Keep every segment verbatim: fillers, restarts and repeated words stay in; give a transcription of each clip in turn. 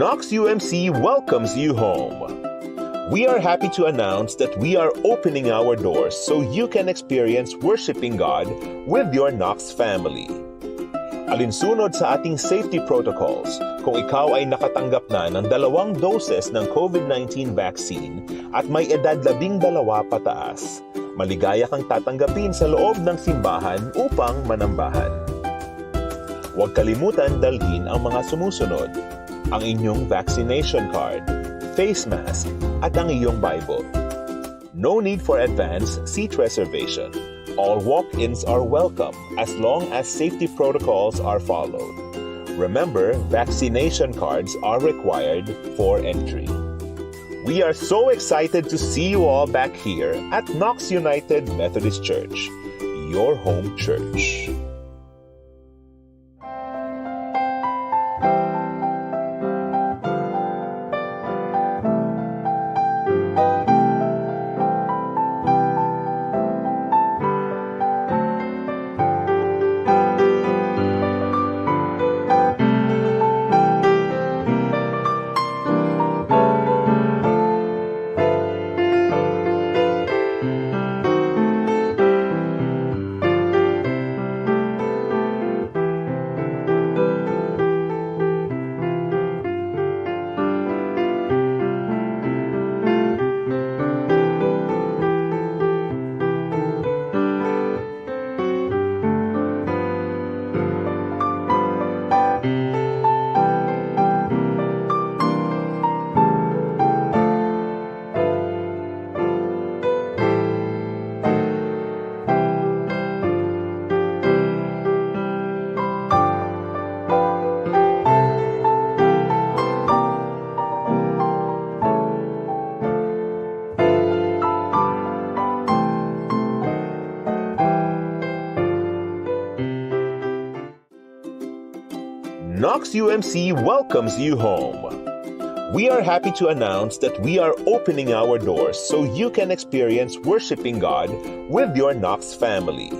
Knox U M C welcomes you home. We are happy to announce that we are opening our doors so you can experience worshiping God with your Knox family. Alinsunod sa ating safety protocols, kung ikaw ay nakatanggap na ng dalawang doses ng COVID nineteen vaccine at may edad labing dalawa pataas, maligaya kang tatanggapin sa loob ng simbahan upang manambahan. Huwag kalimutan dalhin ang mga sumusunod: ang inyong vaccination card, face mask, at ang iyong Bible. No need for advance seat reservation. All walk-ins are welcome as long as safety protocols are followed. Remember, vaccination cards are required for entry. We are so excited to see you all back here at Knox United Methodist Church, your home church. Knox U M C welcomes you home. We are happy to announce that we are opening our doors so you can experience worshiping God with your Knox family.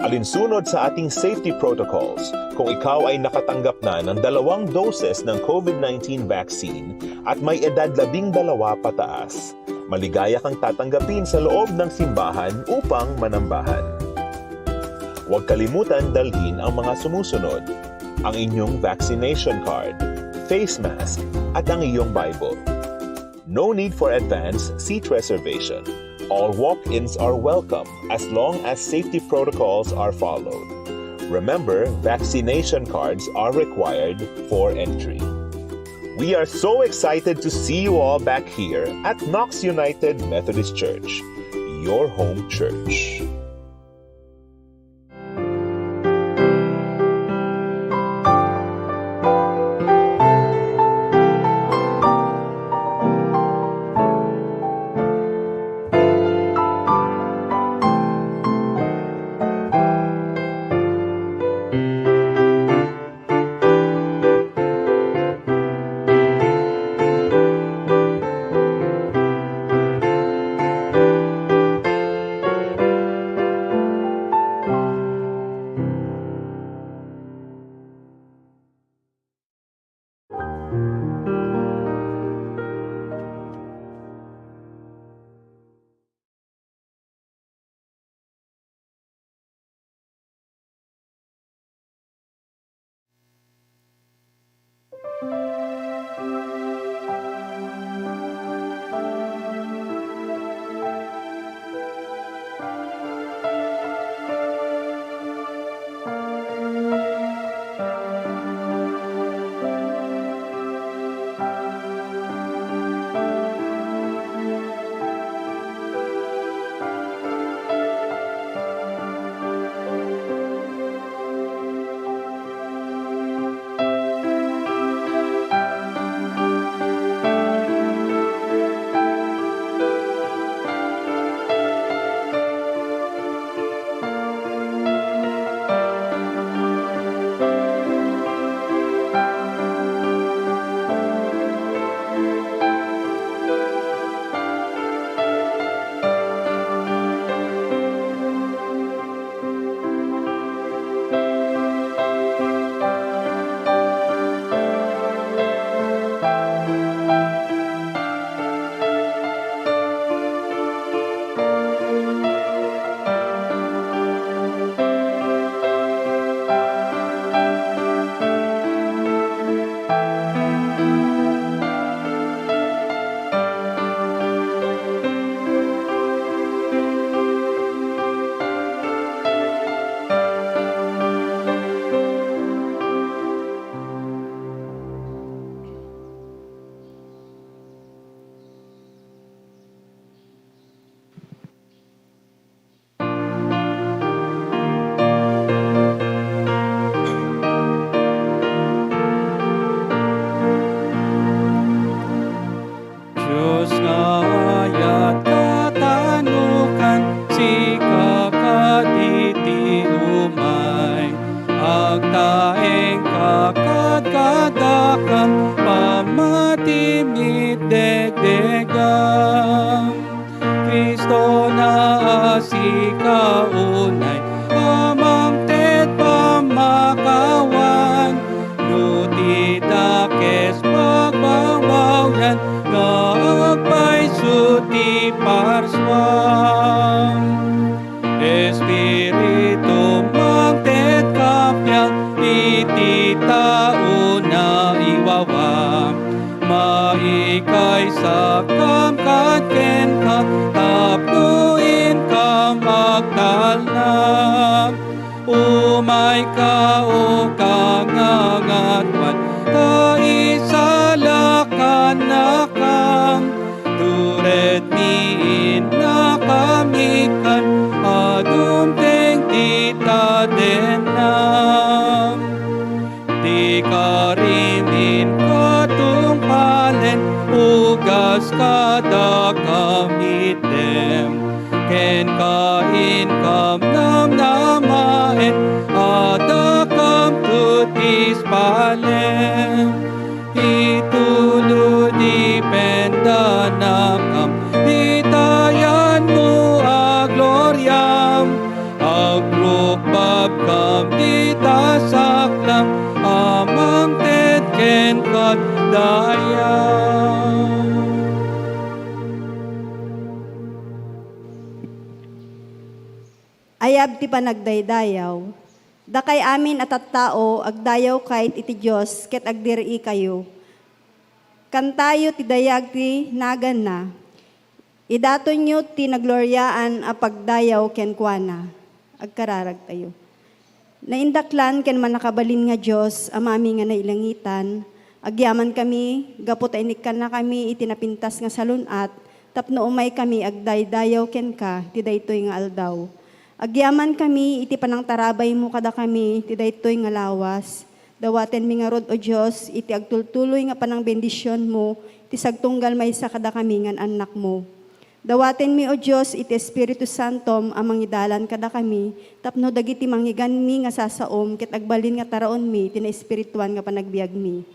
Alinsunod sa ating safety protocols, kung ikaw ay nakatanggap na ng dalawang doses ng COVID nineteen vaccine at may edad labing dalawa pataas, maligaya kang tatanggapin sa loob ng simbahan upang manambahan. Huwag kalimutan dalhin ang mga sumusunod: ang inyong vaccination card, face mask, at ang iyong Bible. No need for advance seat reservation. All walk-ins are welcome as long as safety protocols are followed. Remember, vaccination cards are required for entry. We are so excited to see you all back here at Knox United Methodist Church, your home church. Sika kadi ti umay, agtaengka kad kadakam, pammatim iti degdegam. Kristo na a sika unay, Amang ket pammakawan, no ti dakes pagbabawian, nga agpayso ti parsuam. Espiritu, mangted kapiak iti tao naiwawa. Maikaysakam kad kenka, tapno inkam agtalna. Umayka, O Kangangatuan, ta isalakan nakam. Turedmi innakam ikkan, a dumteng ti tadennam. Ti karim inkatungpalen, ugas kadakam item. Kenka inkam namnamaen, a dakamto ti ispalen. Itulo ti pendanakam, ti tayanmo a gloriam. Agrukbabkam ti tasaklam, a mangted kenka dayag. Ayab ti panagdaydayaw. Dakay amin a tattao, agdayaw kayt iti Dios ket agdiriikayo. Kantayo ti dayag ti naganna. Idatonyo ti nagloriaan a pagdayaw kenkuana. Agkararagtayo. Naindaklan ken mannakabalin nga Dios, Amami nga nailangitan, agyamankami gapu ta inikkannakami iti napintas nga salun-at tapno umaykami agdaydayaw kenka ti daytoy nga aldaw. Agyamankami iti panangtarabaymo kadakami ti daytoy nga lawas. Dawatenmi ngarud, O Dios, iti agtultuloy nga panangbendisionmo ti sagtunggal maysa kadakami nga annakmo. Dawatenmi, O Dios, iti Espiritu Santom a mangidalan kadakami tapno dagiti mangiganmi nga sasaom ket agbalin nga taraonmi ti naespirituan nga panagbiagmi.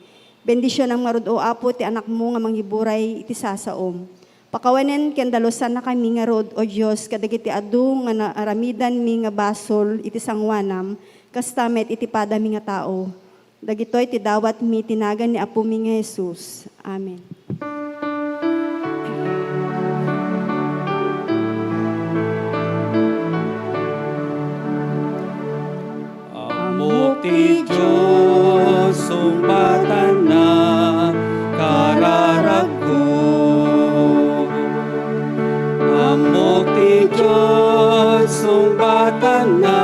Bendisionam ngarud, O Apo, ti anakmo nga mangiburay iti sasaom. Pakawanen ken dalusannakami ngarud, O Dios, kadagiti adu nga naaramidanmi nga basol iti sangoanam, kasta met iti padami nga tao. Dagitoy ti dawatmi ti nagan ni Apomi nga Jesus. Amen. Ammok ti Dios, sungbatanna, kararagko. Ammok ti Dios, sungbatanna,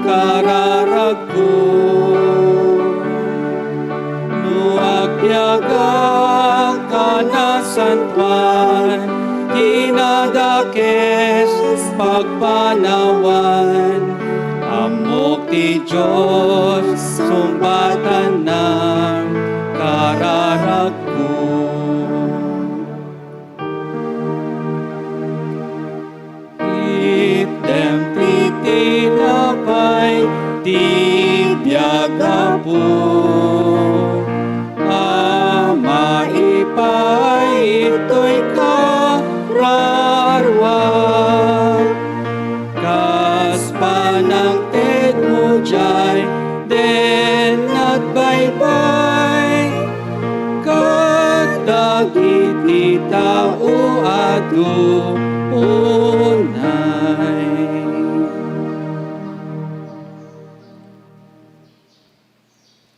kararagko. No agbiagak a nasantoan, ti nadakes pagpanawan, ammok ti Dios, sungbatanna, kararagko. Itdem ti tinapay ti biag, Apo, a maipaay itoy kararuak. Kas panangtedmo diay den nagbaybay, kadagiti tao adu unay.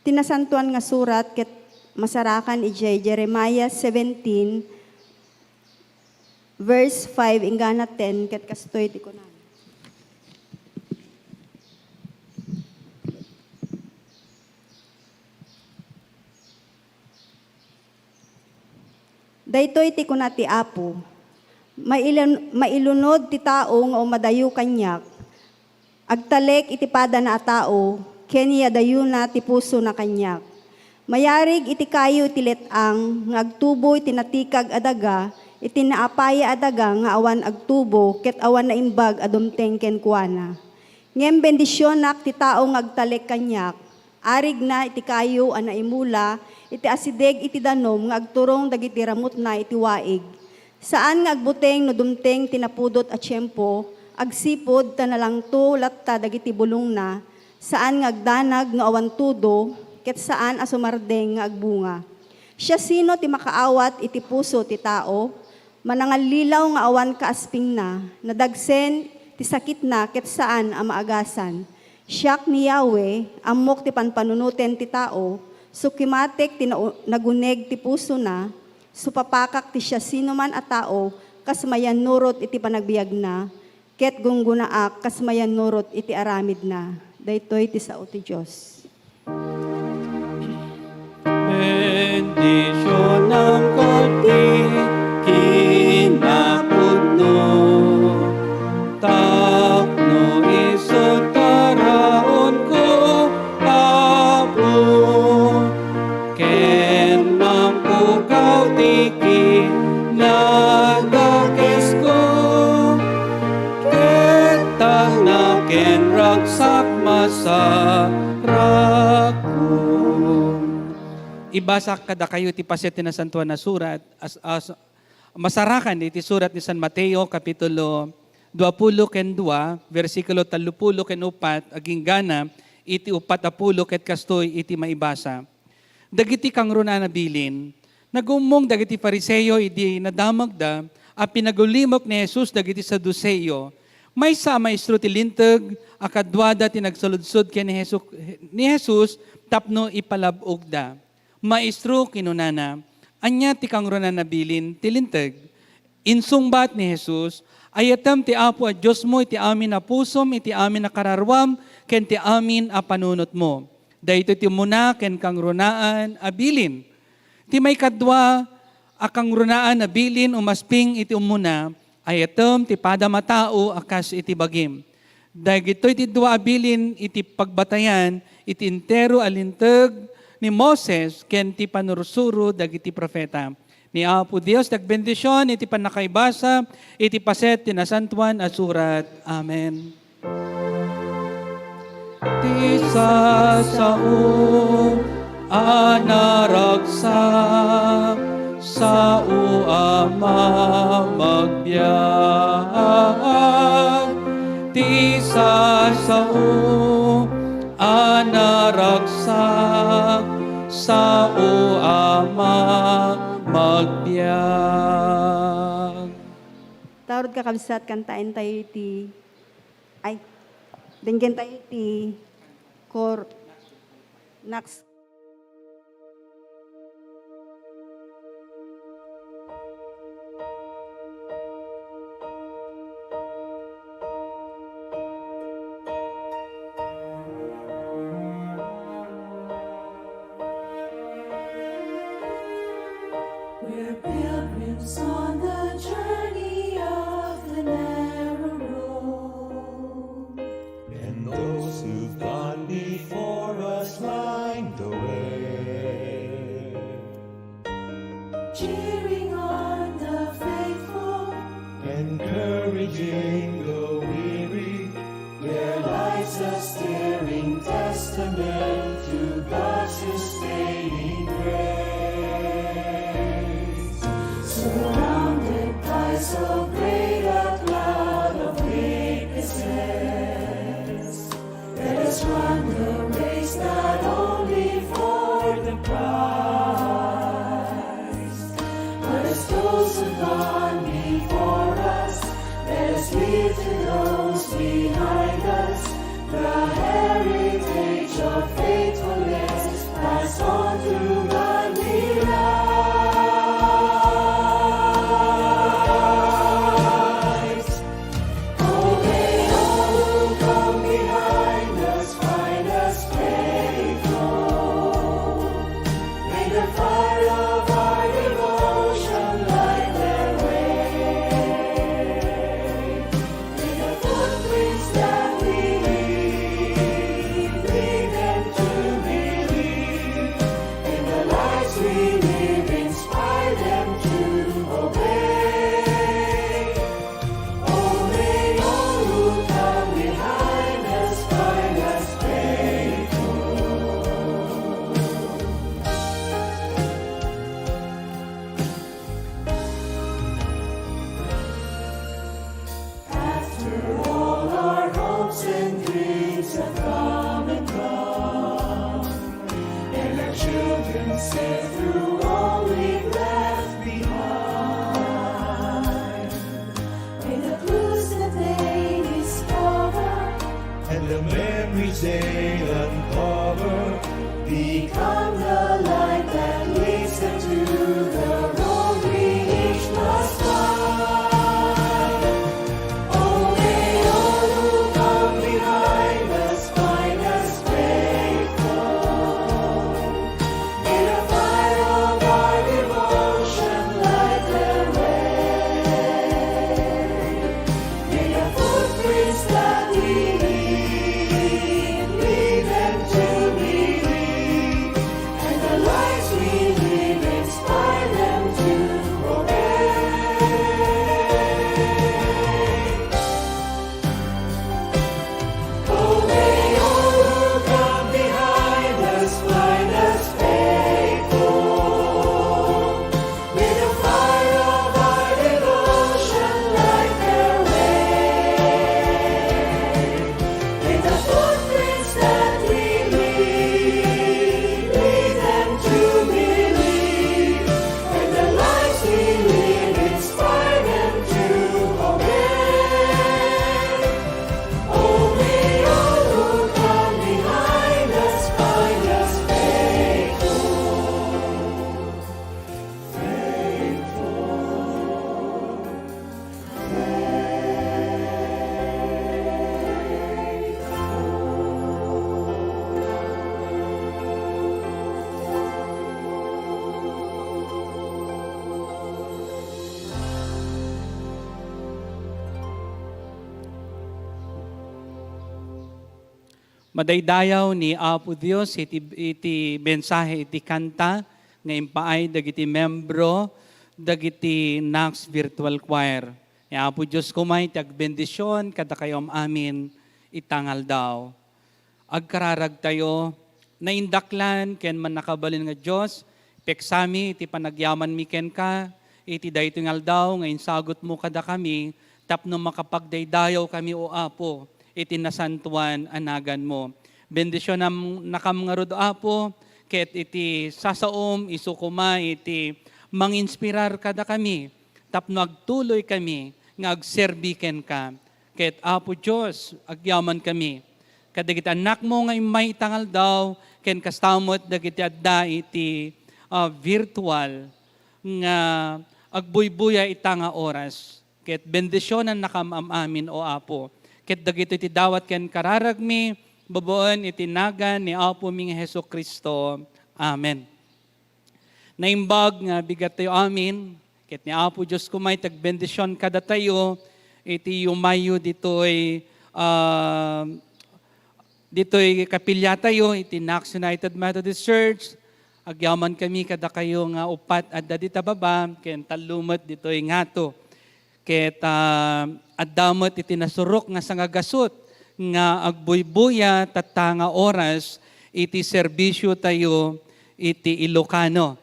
Ti Nasantoan nga Surat ket masarakan idiay Jeremiah seventeen, verse five inggana ten, ket kastoy ti kunana. Daytoy ti kuna ti Apo, "Mailun-, mailunod ti tao nga umadayo kaniak. Agtalek iti padana a tao, ken yadayona ti pusona kaniak. Mayarig iti kayo ti let-ang nga agtubo iti natikag a daga, iti naapaya a daga nga awan agtubo ket awan naimbag a dumteng kenkuana. Ngem bendisionak ti tao nga agtalek kaniak. Arigna iti kayo a naimula iti asideg iti danum nga agturong dagiti ramutna iti waig. Saan nga agbuteng no dumteng ti napudot a tiempo, agsipud ta nalangto latta dagiti bulongna, saan nga agdanag no awan tudo, ket saan a sumardeng nga agbunga. Siasino ti makaawat iti puso ti tao? Manangallilaw nga awan kaaspingna, nadagsen ti sakitna ket saan a maagasan. Siak ni Yahweh, ammok ti panpanunoten ti tao, sukimatek ti nau-, naguneg ti pusona, supapakak ti siasinoman a tao kas mayannurot iti panagbiagna, ket gunggonaak kas mayannurot iti aramidna. Daytoy ti sao ti Dios. Bendisionam ti kinapudno, tapno isu taraonko, Apo. Ken mangpukaw ti kinadakesko, ket tangna ken ragsak masarakko. Ibasak kadakayo ti paset ti Nasantoan a Surat, as, as, masarakan iti surat ni San Mateo, kapitulo duapulo ken dua, bersikulo tallopulo ken uppat, agingga iti uppat a pulo, ket kastoy iti maibasa. Dagiti kangrunaan a bilin. Nagummong dagiti Fariseo idi nadamagda a pinagulimok ni Jesus dagiti Saduceo. Maysa a maestro ti Linteg a kaduada ti nagsaludsod ken ni Jesu-, ni Jesus tapno ipalab-ogda. "Maestro," kinunana, "ania ti kangrunaan a bilin ti Linteg?" Insungbat ni Jesus, "Ayatem ti Apo a Diosmo iti amin a pusom, iti amin a kararuam, ken ti amin a panunotmo." Daytoy ti umuna ken kangrunaan a bilin. Ti maikadua a kangrunaan a bilin umasping iti umuna, "Ayatem ti padam a tao a kas iti bagim." Dagitoy ti dua a bilin iti pagbatayan iti entero a Linteg ni Moses ken ti pannursuro dagiti profeta. Ni Apo Dios ti agbendision iti pannakaibasa iti paset ti Nasantoan a Surat. Amen. Ti sasao a naragsak, sao a mamagbiag. Ti sasao a naragsak, sao a mamagbiag. Taud, kakabsat, kantaentayo iti, ay, denggen tayo iti kor-, next. We're pilgrims on the journey of the narrow road. And those who've gone before us find the way. Cheering on the faithful, encouraging the weary, their lives a stirring testament to God's sustaining grace. Surrounded by so great a cloud of witnesses, let us run the race not only for the prize, but as those who've gone before us, let us leave to those behind us the heritage of faithfulness passed on through godly lives. Oh, may all who come behind us find us faithful. May the fire of our devotion light their way. May the footprints that The memories they uncover become the light that leads them to the road we each must find. Oh, may all who come behind us find us faithful. May the fire of our devotion light their way. May the footprints that we leave lead them to believe, and the lives we live inspire them to obey. Oh, may all who come behind us find us faithful. May the fire of our devotion light their way. May the footprints that we leave lead them to believe, and the lives we live inspire them to obey. Oh, may all who come behind us find us faithful, faithful, faithful. Madaydayaw ni Apo Dios iti, iti mensahe iti kanta nga impaay dagiti membro dagiti Knox Virtual Choir. Ni Apo Dios koma iti agbendision kadakayo am-amin ita nga aldaw. Agkararagtayo, naindaklan ken mannakabalin nga Dios, peksami iti panagyamanmi kenka iti daytoy nga aldaw nga insagutmo kadakami tapno makapagdaydayawkami, O Apo, iti nasantoan a naganmo. Bendisionannakam ngarud, Apo, ket iti sasaom isu koma iti manginspirar kadakami tapno agtuloykami nga agserbi kenka. Ket, Apo Dios, agyamankami kadagiti annakmo nga immay ita nga aldaw, ken kasta met dagiti adda iti, ah, virtual nga agbuybuya ita nga oras. Ket bendisionannakam am-amin, O Apo. Ket dagitoy ti dawat ken kararagmi, babaen iti nagan ni Apomi nga Jesu-Cristo. Amen. Naimbag nga bigattayo amin, ket ni Apo Dios koma iti agbendision kadatayo iti yumayyo ditoy, ah, ditoy kapiliatayo iti Knox United Methodist Church. Agyamankami kadakayo nga upat adda dita baba, ken tallo met ditoy ngato. Ket, ah, adda met iti nasurok nga sangagasut nga agbuybuya tatta nga oras iti serbisiotayo iti Ilocano.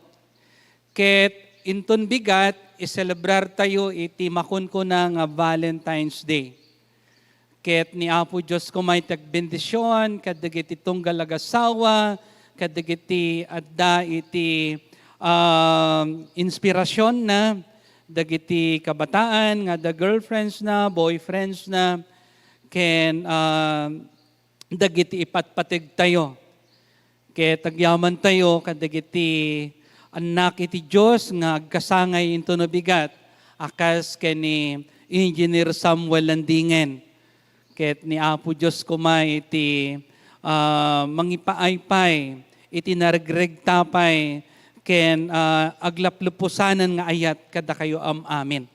Ket inton bigat, iselebrartayo iti makunkuna nga Valentine's Day. Ket ni Apo Dios koma iti agbendision kadagiti tunggal agassawa, kadagiti adda iti, ah, inspirasionna, dagiti kabataan nga adda girlfriendsna, boyfriendsna, ken, ah, dagiti ipatpategtayo. Ket agyamantayo kadagiti annak iti Dios nga agkasangay intono bigat, a kas ken ni Engineer Samuel Landingen. Ket ni Apo Dios koma iti, ah, mangipaaypay iti naregregta pay ken, ah, aglaplupusanan nga ayat kadakayo am-amin.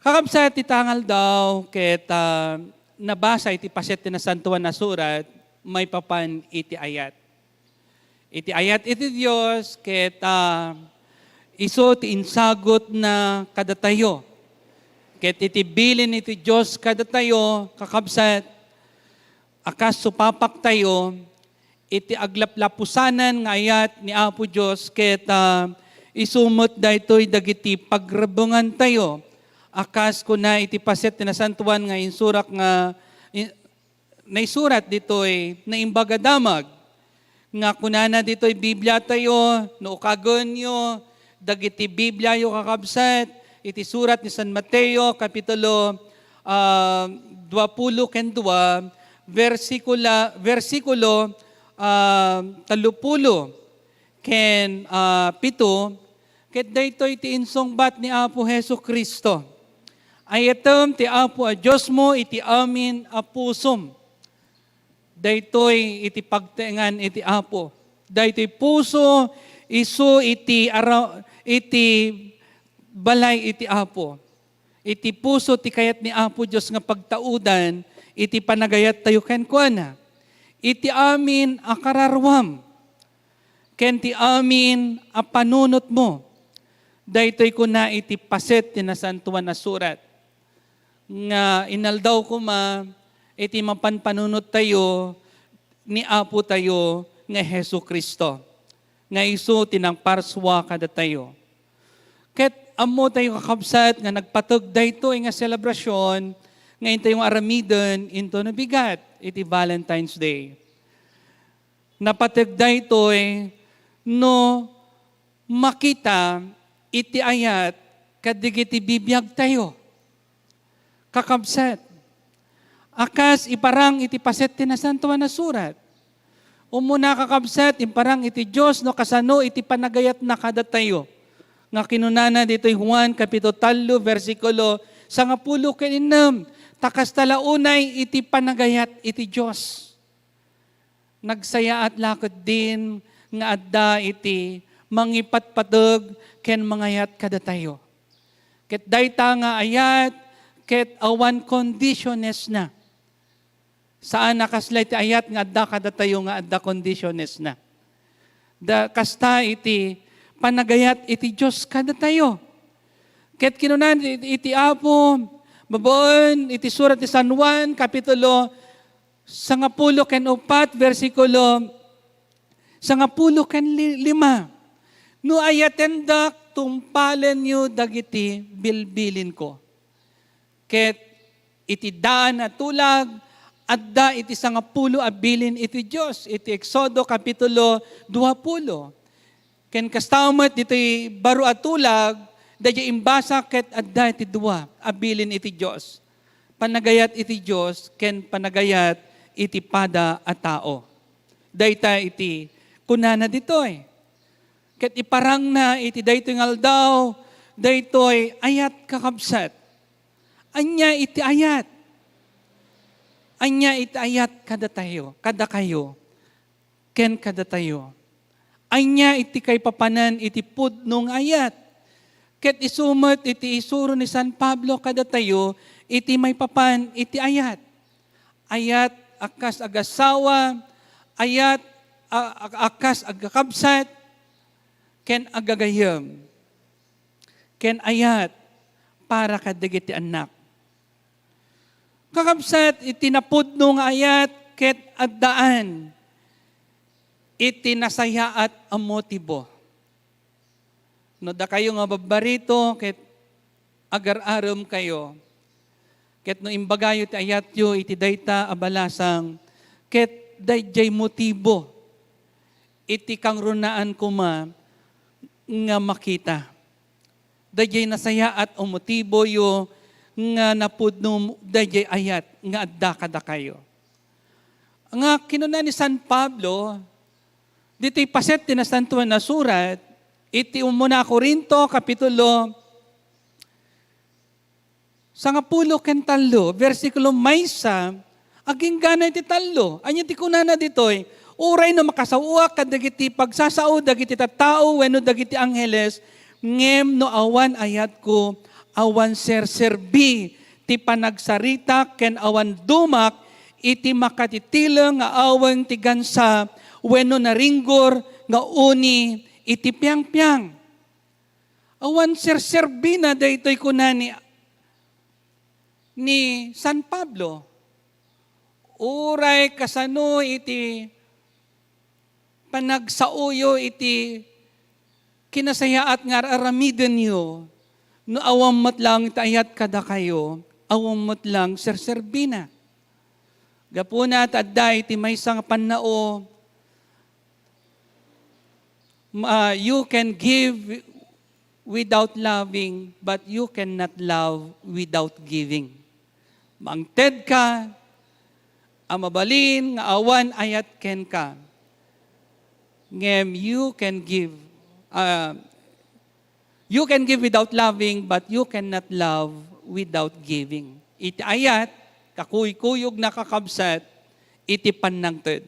Kakabsat, ita nga aldaw ket, ah, nabasa iti paset ti Nasantoan a Surat maipapan iti ayat. Iti ayat iti Dios ket, ah, isu ti insagutna kadatayo. Ket iti bilin iti Dios kadatayo, kakabsat, a kas supapaktayo iti aglaplapusanan nga ayat ni Apo Dios ket, ah, isu met daytoy dagiti pagrebengantayo a kas kuna iti paset ti Nasantoan nga insurak nga i-, naisurat ditoy Naimbag a Damag nga kunana ditoy Bibliatayo, no ukagenyo dagiti Bibliayo, kakabsat, iti surat ni San Mateo, kapitulo, ah, duapulo ken dua, versikula-, versikulo, ah, tallupulo ken, ah, pito, ket daytoy ti insungbat ni Apo Jesu-Cristo, "Ayatem ti Apo a Diosmo iti amin a pusom." Daytoy iti pagtaengan iti Apo. Daytoy puso, isu iti ara-, iti balay iti Apo. Iti puso ti kayat ni Apo Dios nga pagtaudan iti panagayattayo kenkuana. Iti amin a kararuam ken ti amin a panunotmo. Daytoy kuna iti paset ti Nasantoan a Surat nga inaldaw koma iti mapan panunottayo ni Apotayo nga Jesu-Cristo, nga isu ti nangparsua kadatayo. Ket ammotayo, kakabsat, nga nagpateg daytoy nga selebrasyon nga intayo nga aramiden intono bigat iti Valentine's Day. Napateg daytoy no makita iti ayat kadagiti bibiagtayo. Kakabsat, a kas iparang iti paset ti Nasantoan a Surat. Umuna, kakabsat, imparang iti Dios no kasano iti panagayatna kadatayo. Nga kinunana ditoy Juan, kapitulo tallo, bersikulo sangapulo ken innem, "Ta kasta la unay iti panagayat iti Dios." Nagsayaat la ketdin nga adda iti mangipatpateg ken mangayat kadatayo. Ket dayta nga ayat ket awan conditionesna. Saan a kasla iti ayat nga adda kadatayo nga adda conditionesna. Da, kasta iti panagayat iti Dios kadatayo. Ket kinuna iti, iti Apo, babaen iti surat ti San Juan, kapitulo sangapulo ken upat, bersikulo sangapulo ken li-, lima, "No ayatendak, tungpalenyo dagiti bilbilinko." Ket iti daan a tulag, adda iti sangapulo a bilin iti Dios, iti Exodo kapitulo duapulo. Ken kasta met ditoy baro a tulag, daydiay imbasa ket adda iti dua a bilin iti Dios. Panagayat iti Dios ken panagayat iti pada a tao. Dayta iti kunana ditoy. Ket iparangna iti daytoy nga aldaw, daytoy ayat, kakabsat. Ania iti ayat? Ania iti ayat kadatayo, kadakayo, ken kadatayo? Ania iti kaipapanan iti pudno nga ayat? Ket isu met iti isuro ni San Pablo kadatayo iti maipapan iti ayat. Ayat a kas agasawa, ayat a, a, a kas agkakabsat, ken agagayyem, ken ayat para kadagiti annak. Kakabsat, iti napudno nga ayat ket addaan iti nasayaat a motibo. No dakayo nga babbarito ket agar-aremkayo, ket no imbagayo ti ayatyo iti dayta a balasang, ket daydiay motibo iti kangrunaan koma nga makita. Daydiay nasayaat a motiboyo nga napudno daydiay ayat nga adda kadakayo. Nga kinuna ni San Pablo, ditoy paset ti Nasantoan a Surat, iti umuna a Corinto, kapitulo sangapulo ken tallo, bersikulo maysa, agingga iti tallo. Ania ti kunana ditoy? "Uray no makasaoak kadagiti pagsasao dagiti tattao wenno dagiti angheles, ngem no awan ayatko, awan serserbi ti panagsaritak ken awan dumak iti makatitileng nga awen ti gansa wenno naringgor nga uni iti piangpiang." Awan serserbina daytoy, kuna ni, ni San Pablo. Uray kasano iti panagsaoyo iti kinasayaat nga ar-aramidenyo, no awan met laeng ti ayat kadakayo, awan met laeng serserbina. Gapuna ta adda iti maysa nga pannao, ma-, you can give without loving, but you cannot love without giving. Mangted ka, a mabalin nga awan ayat kenka. Ngem you can give, ah, you can give without loving, but you cannot love without giving. Iti ayat, kakuykuyog na, kakabsat, iti pannangted.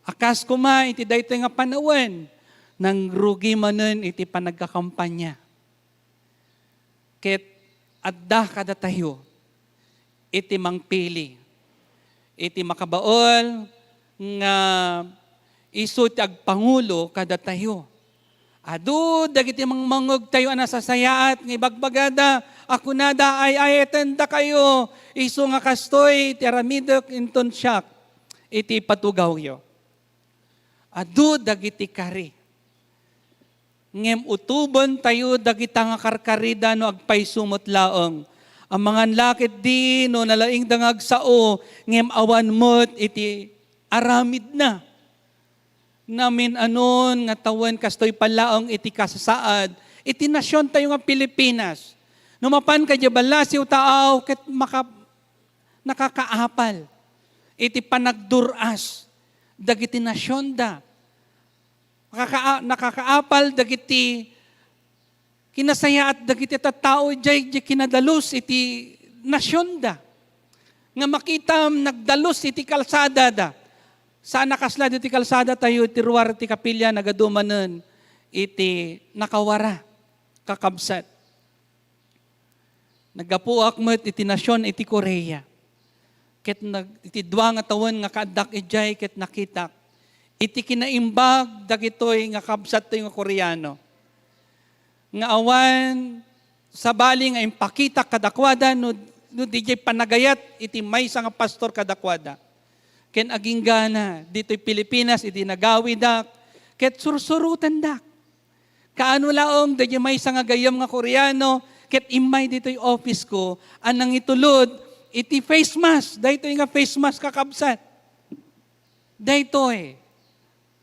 A kas koma iti daytoy nga panawen, nangrugi manen iti panagkakampanya. Ket adda kadatayo iti mangpili, iti makabaol nga isu ti agpangulo kadatayo. Adu dagiti mangmangngegtayo a nasasayaat nga ibagbagada a kunada, "Ay-ayatendakayo, isu nga kastoy ti aramidek inton siak iti ipatugawyo." Adu dagiti kari. Ngem utobentayo dagita nga karkarida no agpayso met laeng. Amangan la ketdi no nalaingda nga agsao, ngem awan met iti aramidna. Namin-anon nga tawen kastoy pay laeng iti kasasaad iti nasiontayo nga Pilipinas. No mapan ka idiay ballasiw, taaw, ket maka-, nakakaapal iti panagdur-as dagiti nasionda. Makaka-, nakakaapal dagiti kinasayaat dagiti tattao idiay, idiay kinadalus iti nasionda. Nga makitam, nagdalus iti kalsadada. Saan a kasla ditoy kalsadatayo iti ruar ti kapilya, nagadu manen iti nakawara, kakabsat. Naggapuak met iti nasion iti Korea. Ket nag-, iti dua nga tawen nga kaaddak idiay ket nakitak iti kinaimbag dagitoy nga kabsattoy nga Koreano. Nga awan sabali nga impakitak kadakuada no, no diay panagayat iti maysa nga pastor kadakuada. Ken aginggana, ditoy Pilipinas, idi nagawidak, ket sursurotendak. Kaano laeng dagiti maysa nga gayyem nga Koreano ket immay ditoy office ko a nangitulod iti face mask. Daytoy nga face mask, kakabsat. Daytoy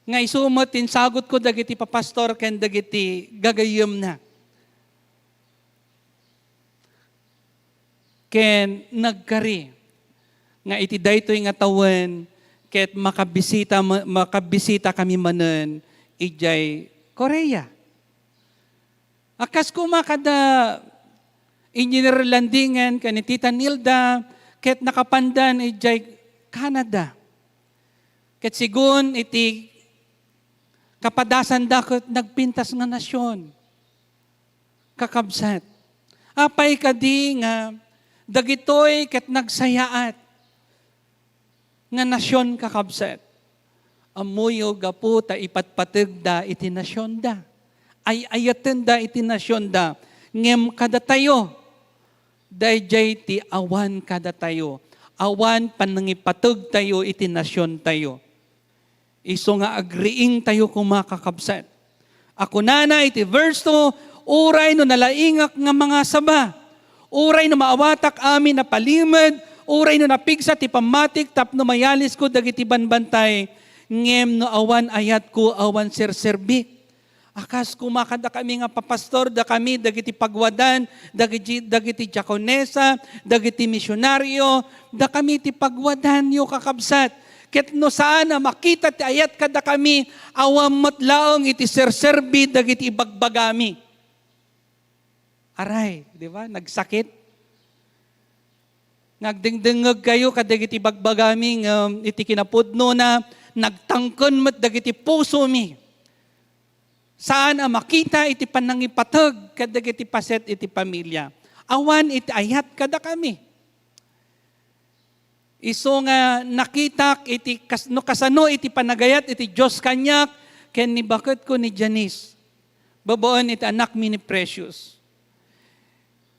nga isu met ti insagutko dagiti papastor ken dagiti gagayyemna. Ken nagkari nga iti daytoy nga tawen ket makabisita, makabisita kami manen idiay Korea. A kas koma kada Engineer Landingen ken ni Tita Nilda ket nakapandan idiay Canada. Ket sigun iti kapadasanda ket nagpintas nga nasion. Kakabsat, apay kadi nga dagitoy ket nagsayaat nga nasion, kakabsat? Ammoyo, gapu ta ipatpategda iti nasionda, ay-ayatenda iti nasionda, ngem kadatayo, daydiay ti awan kadatayo, awan panangipategtayo iti nasiontayo. Isu nga agriingtayo koma, kakabsat. A kunana iti verse two, "Uray no nalaingak nga mangasaba, uray no maawatak amin a palimed, uray no napigsa ti pammatik tapno mayalisko dagiti banbantay, ngem no awan ayatko, awan serserbik." A kas koma kadakami nga papastor, dakami dagiti pagwadan, dagiti, dagiti diakonesa, dagiti misionario, dakami ti pagwadanyo, kakabsat. Ket no saan a makita ti ayat kadakami, awan met laeng iti serserbi dagiti ibagbagami. Aray, di ba? Nagsakit. Nga agdengdengngegkayo kadagiti ibagbagami ngem iti kinapudnona, nagtangken met dagiti pusomi. Saan a makita iti panangipateg kadagiti paset iti pamilia. Awan iti ayat kadakami. Isu nga nakitak iti kas-, no kasano iti panagayat iti Dios kaniak ken ni baketko ni Janice, babaen iti anakmi ni Precious.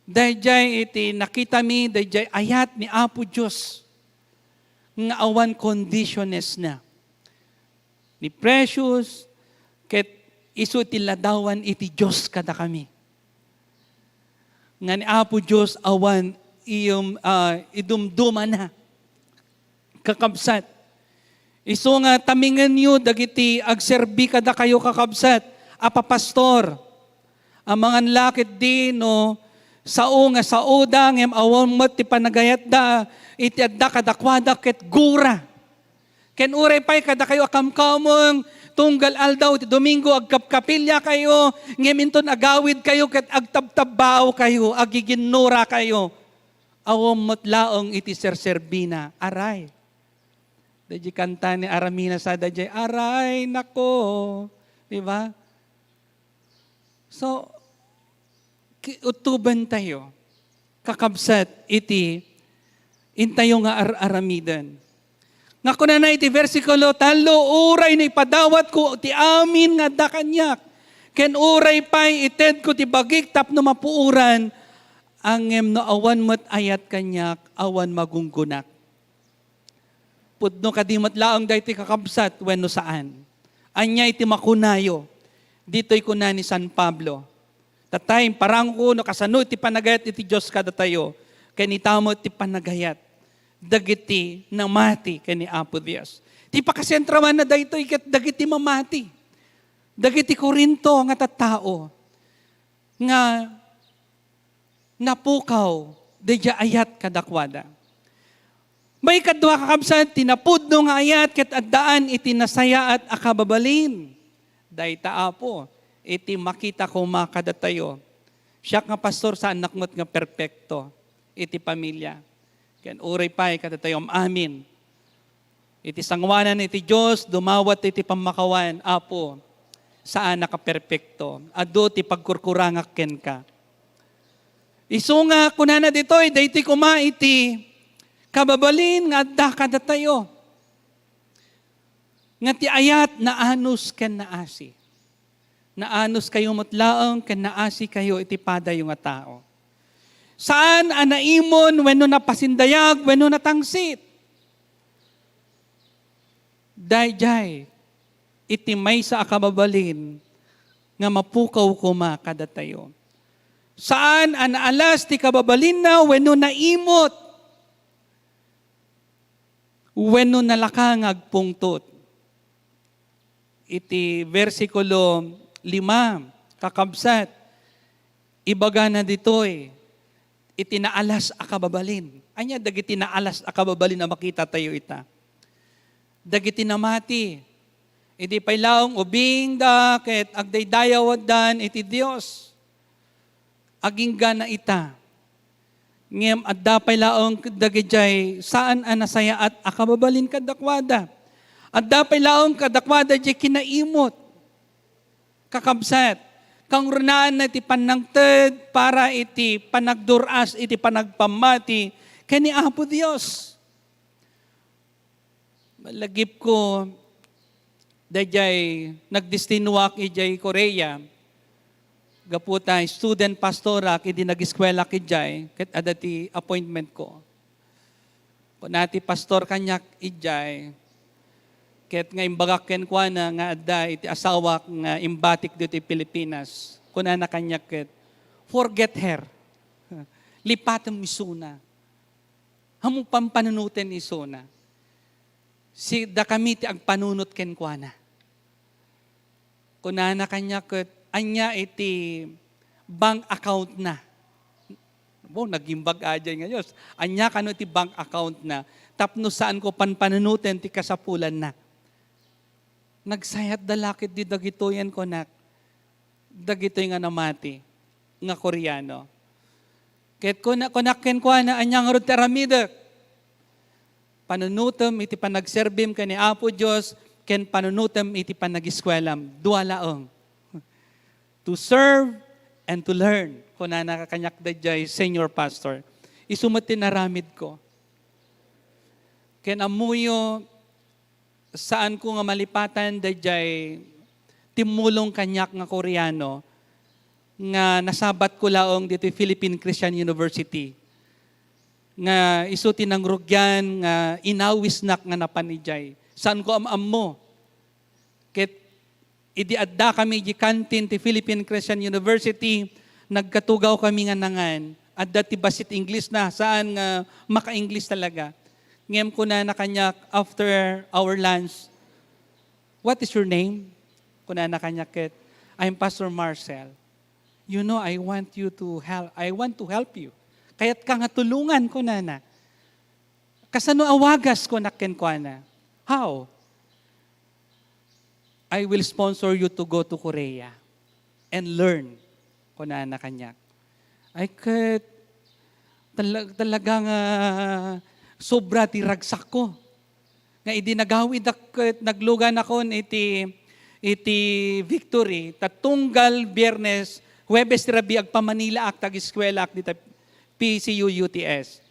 Daydiay iti nakitami, daydiay ayat ni Apo Dios nga awan conditionesna. Ni Precious, ket isu ti ladawan iti Dios kadakami. Nga ni Apo Dios awan iyum-, ah, idumdumana. Kakabsat, isu nga tamingenyo dagiti agserbi kadakayo, kakabsat, a papastor. Amangan la ketdi no Sao nga saoda, ngem awan met ti panagayatda iti adda kadakuada ket gura. Ken uray pay kadakayo a kamkameng, tunggal aldaw ti Domingo, agkapkapiliakayo, ngem inton agawidkayo ket agtabtabbaawkayo, agiginnurakayo. Awan met laeng iti serserbina. Aray. Daydi kanta ni Aramina sa daydi, "Aray, nako." Di ba? So, ki-, uttuben tayo, kakabsat, iti intayo nga ar-aramiden. Nga kunana iti bersikulo tallo, "Uray no ipadawatko ti amin nga adda kaniak, ken uray pay itedko ti bagik tapno mapuoran, ngem no awan met ayat kaniak, awan magunggonak." Pudno kadi met laeng daytoy, kakabsat, wenno saan? Ania iti makunayo? Ditoy kuna ni San Pablo, "Tatay, imparango no kasano iti panagayat iti Dios kadatayo, ken ita met ti panagayat dagiti namati ken ni Apo Dios." Ti pakasentrawanna daytoy ket dagiti mamati, dagiti Corinto nga tattao nga napukaw daydi ayat kadakuada. Maikadua, kakabsat, ti napudno nga ayat ket addaan iti nasayaat a kababalin. Dayta, Apo, iti makita koma kadatayo. Siak nga pastor, saannak met nga perpekto iti pamilia. Ken uray pay kadatayo am-amin. Iti sangoanan iti Dios, dumawat iti pammakawan, Apo, saanak a perpekto. Adu ti pagkurkurangak kenka. Isu nga kunana ditoy, daytoy koma iti kababalin nga adda kadatayo. Nga ti ayat naanus ken naasi. Naanuskayo met laeng ken naasikayo iti padayo nga tao. Saan a naimon wenno napasindayag wenno natangsit. Daydiay iti maysa a kababalin nga mapukaw koma kadatayo. Saan a naalas ti kababalinna wenno naimot wenno nalaka nga agpungtot. Iti bersikulo lima, kakabsat, ibagana ditoy iti naalas a kababalin. Ania dagiti naalas a kababalin a makitatayo ita? Dagiti namati, idi pay laeng ubingda ket agdaydayawaddan iti Dios. Agingga na ita. Ngem adda pay laeng dagidiay saan a nasayaat a kababalin kadakuada. Adda pay laeng kadakuada diay kinaimot. Kakabsat, kangrunaan na iti pannangted para iti panagdur-as iti panagpammati ken ni Apo Dios. Malagipko, daydiay nagdestinoak idiay Korea, gapu ta student pastorak idi nagiskuelak idiay, ket adda ti appointmentko. Kuna ti pastor kaniak idiay, ket nga imbagak kenkuana nga adda iti asawak nga imbatik ditoy Pilipinas. Kunana kaniak ket, "Forget her. Lipatem isuna." Ammom, pampanunoten isuna. Si, dakami ti agpanunot kenkuana. Kunana kaniak ket, "Ania iti bank account na?" Bo, nagimbag a diay nga Dios. "Ania kano iti bank account na? Tapno saanko panpanunoten ti kasapulanna." Nagsayat da la ketdi dagitoyen, kunak, dagitoy nga namati nga Koreano. Ket kuna-, kunak kenkuana, "Ania ngarud ti aramidek?" "Panunotem iti panagserbim ken ni Apo Dios, ken panunotem iti panagiskuelam." Dua laeng. "To serve and to learn," kunana kaniak daydiay senior pastor. Isu met ti naramidko. Ken ammoyo, saanko nga malipatan daydiay timmulong kaniak nga Koreano nga nasabatko laeng ditoy Philippine Christian University, nga isu ti nangrugian nga inawisnak nga napan idiay. Saanko am-ammo. Ket idi addakami idiay canteen ti Philippine Christian University, nagkatugawkami nga nangan. Adda ti bassit English na, saan nga maka-English talaga. Ngem kunana kaniak after our lunch, "What is your name?" Kunana kaniak ket, "I'm Pastor Marcel." "You know, I want you to help. I want to help you. Kayatka nga tulongan," kunana. "Kasano a wagas?" kunak kenkuana. "How?" "I will sponsor you to go to Korea and learn," kunana kaniak. Ay ket, tala-, talaga nga sobra ti ragsakko. Nga idi nagawidak ket nagluganakon iti, iti Victory, ta tunggal Biyernes, Huwebes ti rabii agpamanilaak ta ageskuelaak dita P C U U T S.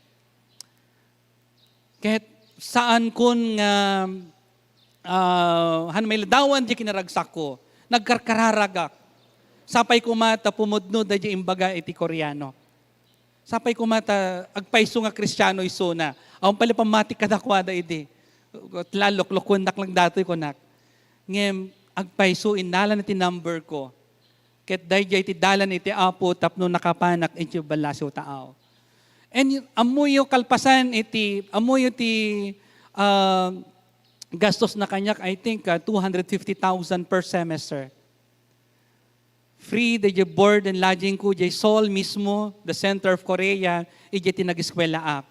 Ket saankon nga, ah, han may ladawan diay kinaragsakko, nagkarkararagak. Sapay koma ta pumudno daydiay imbaga iti Koreano. Sapay koma ta agpayso nga Kristiano isuna. Awan pay la pammati kadakuada idi. Ket la, loklokuennak lang datoy, kunak. Ngem agpayso, innalan ti number ko. Ket daydiay ti dalan iti Apo tapno nakapanak iti ballasiw taaw. And y-, ammoyo kalpasan iti, ammoyo ti, ah, gastosna kaniak, I think, ah, two hundred fifty thousand per semester. Free daydiay board and lodging ko, diay Seoul mismo, the center of Korea, idiay ti nageskuelaak.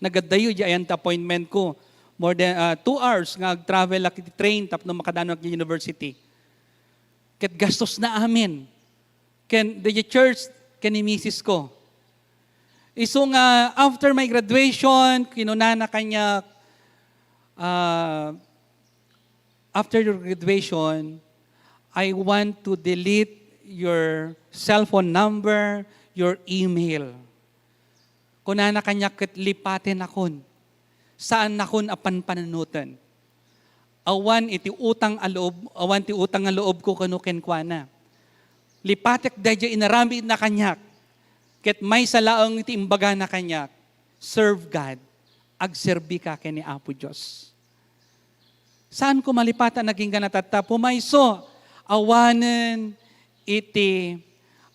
Nagaddayo idiay ayan ti appointment ko. More than, ah, two hours nga agtravelak iti train tapno makadanak iti university. Ket gastosna amin. Ken, daydiay church, ken ni misis ko. Isu nga, after my graduation, kinunana kaniak, ah, "After your graduation, I want to delete your cellphone number, your email." Kunana kaniak ket lipatenakon. Saannakon a panpananoten. Awan iti utang a loob, awan ti utang a loobko kano kenkuana. Lipatek daydiay inaramidna kaniak. Ket maysa laeng iti imbagana kaniak, "Serve God. Agserbika ken ni Apo Dios." Saanko malipatan agingga tatta, pumayso, awanen iti,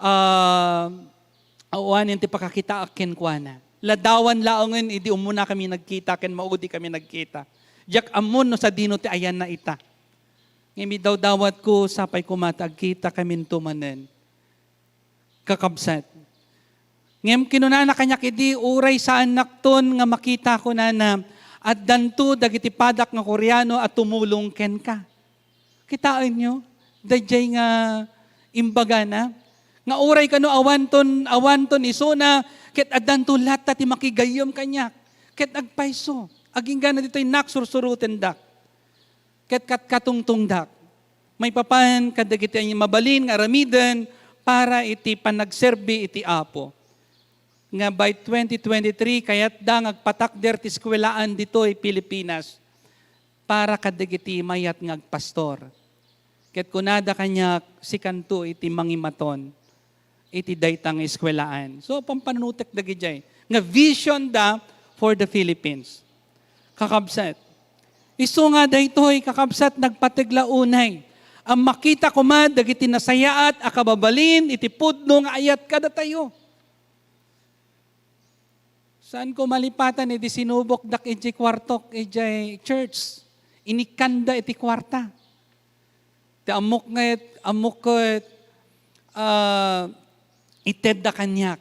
ah, awanen ti pakakitaak kenkuana. Ladawan laengen idi ummunakami nagkita ken maudikami nagkita. Diak ammon no sadino ti ayanna ita. Ngem idawdawatko, sapay koma ta agkitakaminto manen. Kakabsat. Ngem kinunana kaniak idi, "Uray saannakton nga makita," kunana, "addanto dagiti padak nga Koreano a tumulong kenka." Kitaenyo, daydiay nga imbagana, nga uray kano awanton, awanton isuna, ket addanto latta ti makigayyem kaniak, ket agpayso, agingga ditoy naksursurotendak. Ket katkatungtongdak, maipapan kadagiti mabalin nga aramiden para iti panagserbi iti Apo, nga by twenty twenty-three, kayatda nga agpatakder ti eskuelaan ditoy Pilipinas para kadagiti mayat nga agpastor. Ket kunada kaniak, "Sikanto iti mangimaton iti dayta nga eskuelaan." So, pampanunotek dagidiay nga vision da for the Philippines. Kakabsat, isu nga daytoy, kakabsat, nagpateg la unay a makita koma dagiti nasayaat a kababalin iti pudno nga ayat kadatayo. Saanko malipatan idi sinubokdak idiay kuartok idiay church. Inikkanda iti kuarta. Ti ammok nga it-, ammok ket, ah, itedda kaniak.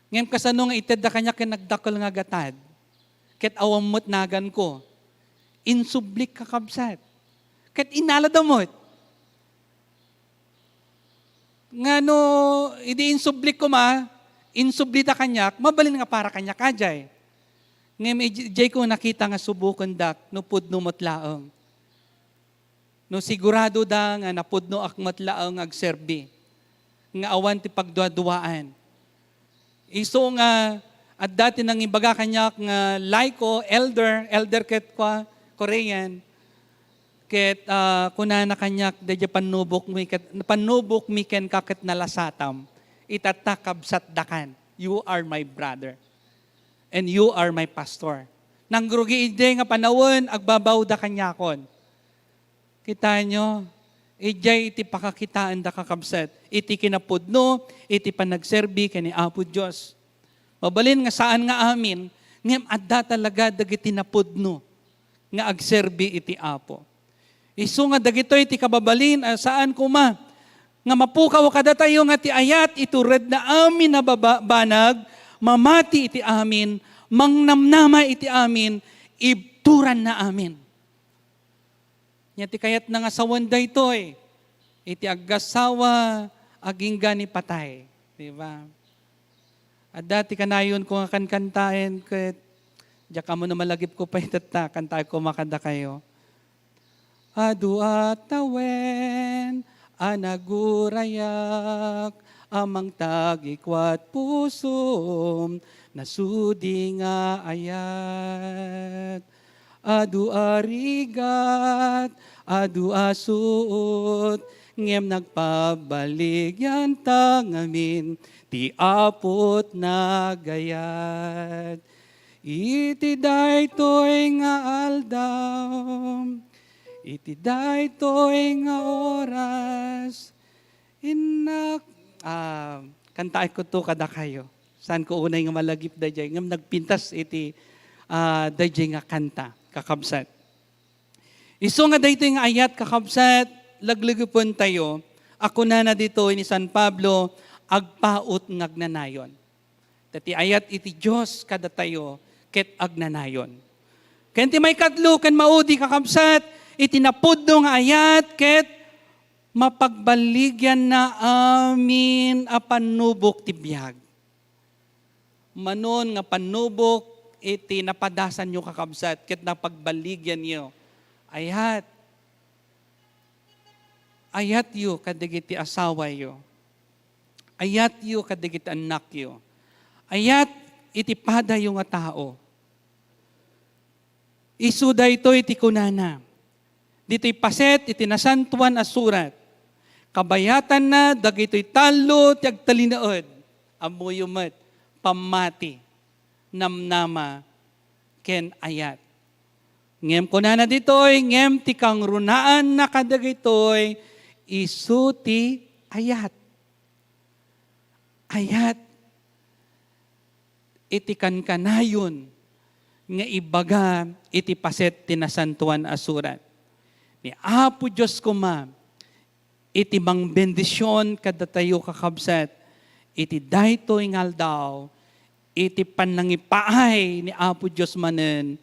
Ngem kasano nga itedda kaniak ken nagdakkel nga gatad? Ket awan met naganko. Insublik, kakabsat. Ket innalada met. Nga no, idi insublik koma, insublida kaniak, mabalin nga para kaniak, ajay. Ngem ij-, ijay ko nakita nga subokendak no pudno met laeng. No sigurado da nga napudnoak met laeng nga agserbi, nga awan ti pagduaduaan. Isu nga adda ti nangibaga kaniak nga laiko, elder, elder ket kua, Korean, ket, ah, kunana kaniak, "Daydiay pannubokmi ket, pannubokmi kenka ket nalasatam. Itatta, kabsatdakan. You are my brother. And you are my pastor." Nangrugi idi nga panawen, agbabawda kaniakon. Kitaenyo, idiay iti pakakitaenda, kakabsat, iti kinapudno, iti panagserbi ken ni Apo Dios. Mabalin nga saan nga amin, ngem adda talaga dagiti napudno nga agserbi iti Apo. Isu nga dagitoy ti kababalin a saan koma nga mapukaw kadatayo nga ti ayat ituredna amin a baba-, banag, mamati iti amin, mangnamnama iti amin, ibturanna amin. Nia ti kayatna nga sawen daytoy, iti aggasawa agingga ni patay. Di ba? Adda ti kanayon ko nga kankantaen ket diak ammo no malagipko pay tatta, kantaek koma kadakayo. Adu a tawen a nagurayak a mangtagikuat pusom, nasudi nga ayat. Adu a rigat, adu a suot, ngem nagpabaligyanta ngamin ti Apo't nagayat. Iti daytoy nga aldaw, iti daytoy nga oras, innak-, ah, kantaek kudto kadakayo. Saanko unay nga malagip daydiay, ngem nagpintas iti, ah, daydiay nga kanta, kakabsat. Isu nga daytoy nga ayat, kakabsat, laglegipentayo, a kunana ditoy ni San Pablo, agpaut nga agnanayon. Ta ti ayat iti Dios kadatayo ket agnanayon. Ken ti maikatlo ken maudi, kakabsat, iti napudno nga ayat ket mapagbaligyanna amin a pannubok ti biag. Manon nga pannubok iti napadasanyo, kakabsat, ket napagbaligyanyo. Ayat. Ayatyo kadagiti asawayo. Ayatyo kadagiti annakyo. Ayat iti padayo nga tao. Isu daytoy ti kunana, ditoy paset iti Nasantoan a Surat, kabayatanna dagitoy tallo ti agtalinaed, ammoyo met, pammati, namnama, ken ayat. Ngem kunana ditoy, ngem ti kangrunaanna kadagitoy, isu ti ayat. Ayat iti kankanayon nga ibaga iti paset ti Nasantoan a Surat. Ni Apo Dios koma iti mangbendision kadatayo, kakabsat, iti daytoy nga aldaw, iti pannangipaay ni Apo Dios manen,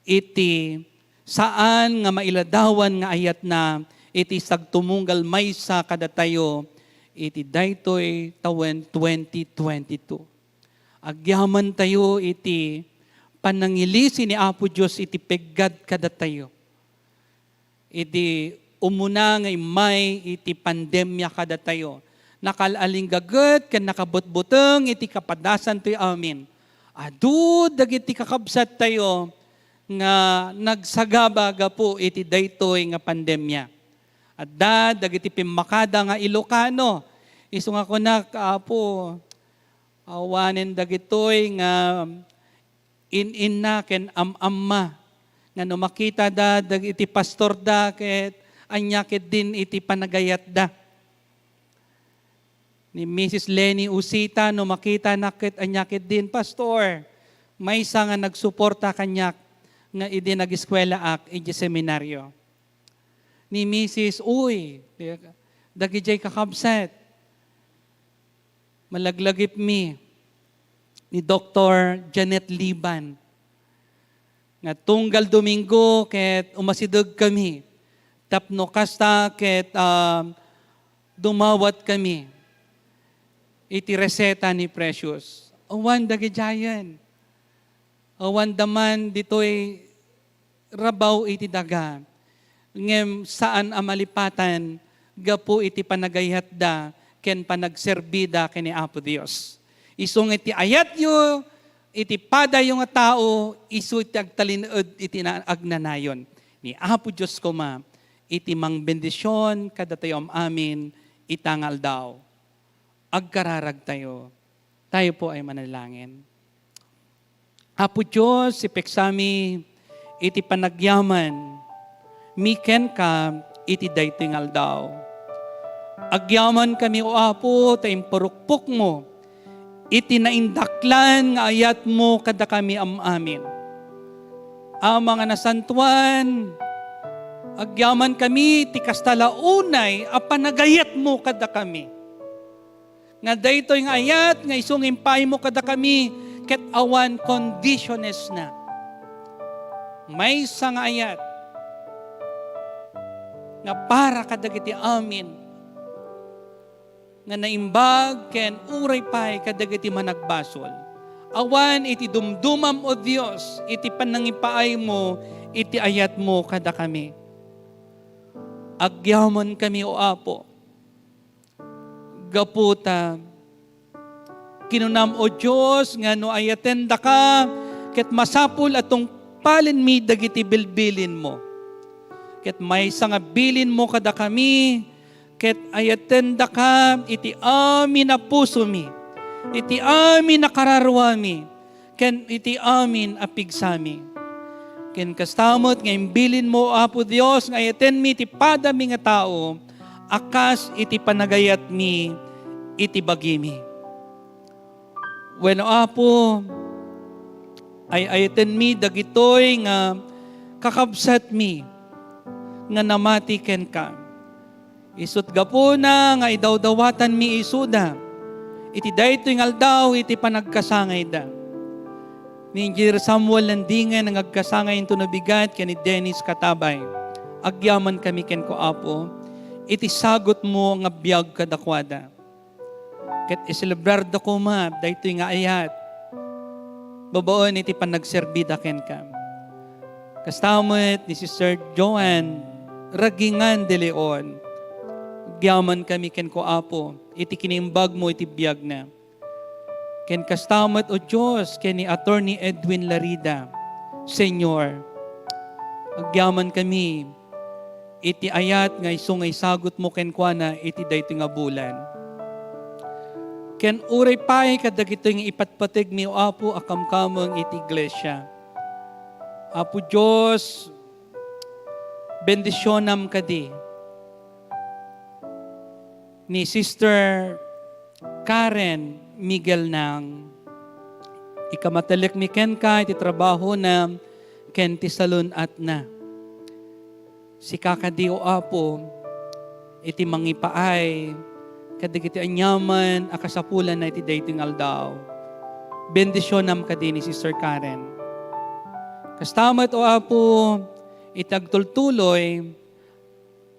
iti saan nga mailadawan nga ayatna, iti sagtumunggal maysa kadatayo, iti daytoy tawen twenty twenty-two. Agyamantayo iti panangilisi ni Apo Dios iti peggad kadatayo. Idi umuna nga immay iti pandemia kadatayo, nakal-alinggaget ken nakabutbuteng iti kapadasantoy amin. Adu dagiti kakabsattayo nga nagsagaba gapu iti daytoy nga pandemia. Adda dagiti pimmakada nga Ilocano. Isu nga kunak, Apo, awanen dagitoy nga in-inna ken am-amma nga no makitada dagiti pastorda ket ania ketdin iti panagayatda. Ni Missus Lenny Usita, no makitana ket ania ketdin, "Pastor, maysa nga nagsuporta kaniak nga idi nag-eskuelaak idiay seminaryo." Ni Missus Uy, dagidiay kakabsat, malaglagipmi ni Doktor Janet Liban nga tunggal Domingo ket umasidegkami tapno kasta ket, ah, dumawatkami iti reseta ni Precious. Awan dagidiayen. Awanda man ditoy rabaw iti daga, ngem saan a malipatan gapu iti panagayatda ken panagserbida ken ni Apo Dios. Isu nga iti ayatyo, iti padayo nga tao, isu ti agtalinaed iti na-, agnanayon. Ni Apo Dios koma, iti mangbendision kadatayo am-amin ita nga aldaw. Agkararagtayo. Tayo po ay manalangin. Apo Dios, ipeksami iti panagyaman mi kenka iti daytoy nga aldaw. Agyamankami, O Apo, ta impurukpokmo iti naindaklan nga ayatmo kadakami am-amin. Ama nga nasantoan, Agyamankami ti kasta la unay a panagayatmo kadakami. Nga daytoy nga ayat nga isu nga impaaymo kadakami ket awan conditionesna. Maysa nga ayat nga para kadagiti amin nga naimbag ken uray pay kadagiti managbasol. Awan iti dumdumam, O Dios, iti panangipaaymo iti ayatmo kadakami. Agyamankami, O Apo, gapu ta kinunam, O Dios, nga no ayatendaka, ket masapul a tungpalenmi dagiti bilbilinmo. Ket maysa nga bilinmo kadakami, ket ayatendaka iti amin a pusomi, iti amin a kararuami, ken iti amin a pigsami. Ken kasta met nga imbilinmo, Apo Dios, nga ayatenmi ti padami nga tao a kas iti panagayatmi iti bagimi. Wenno, Apo, ay-ayatenmi dagitoy nga kakabsatmi nga namati kenka. Isut' gapuna nga idawdawatanmi isuda iti daytoy nga aldaw iti panagkasangayda. Ni Engineer Samuel Landingen nga agkasangay intono bigat ken ni Dennis Katabay, agyamankami kenka, Apo, iti sagutmo nga biag kadakuada. Ket iselebrarda koma daytoy nga ayat babaen iti panagserbida kenka. Kasta met ni Sister Joan Ragingan de Leon, agyamankami kenka, Apo, iti kiniimbagmo iti biagna. Ken kasta met, O Dios, ken ni Attorney Edwin Larida, Senior, agyamankami iti ayat nga isu nga isagutmo kenkuana iti daytoy nga bulan. Ken uray pay kadagitoy nga ipatpategmi, O Apo, a kamkameng iti iglesia. Apo Dios, bendisionam kadi ni Sister Karen Miguel Nang. Ikamatellekmi kenka iti trabahona ken ti salun-atna. Sika kadi, O Apo, iti mangipaay kadagiti aniaman a kasapulanna iti daytoy nga aldaw. Bendisionam kadi ni Sister Karen. Kasta met, O Apo, iti agtultuloy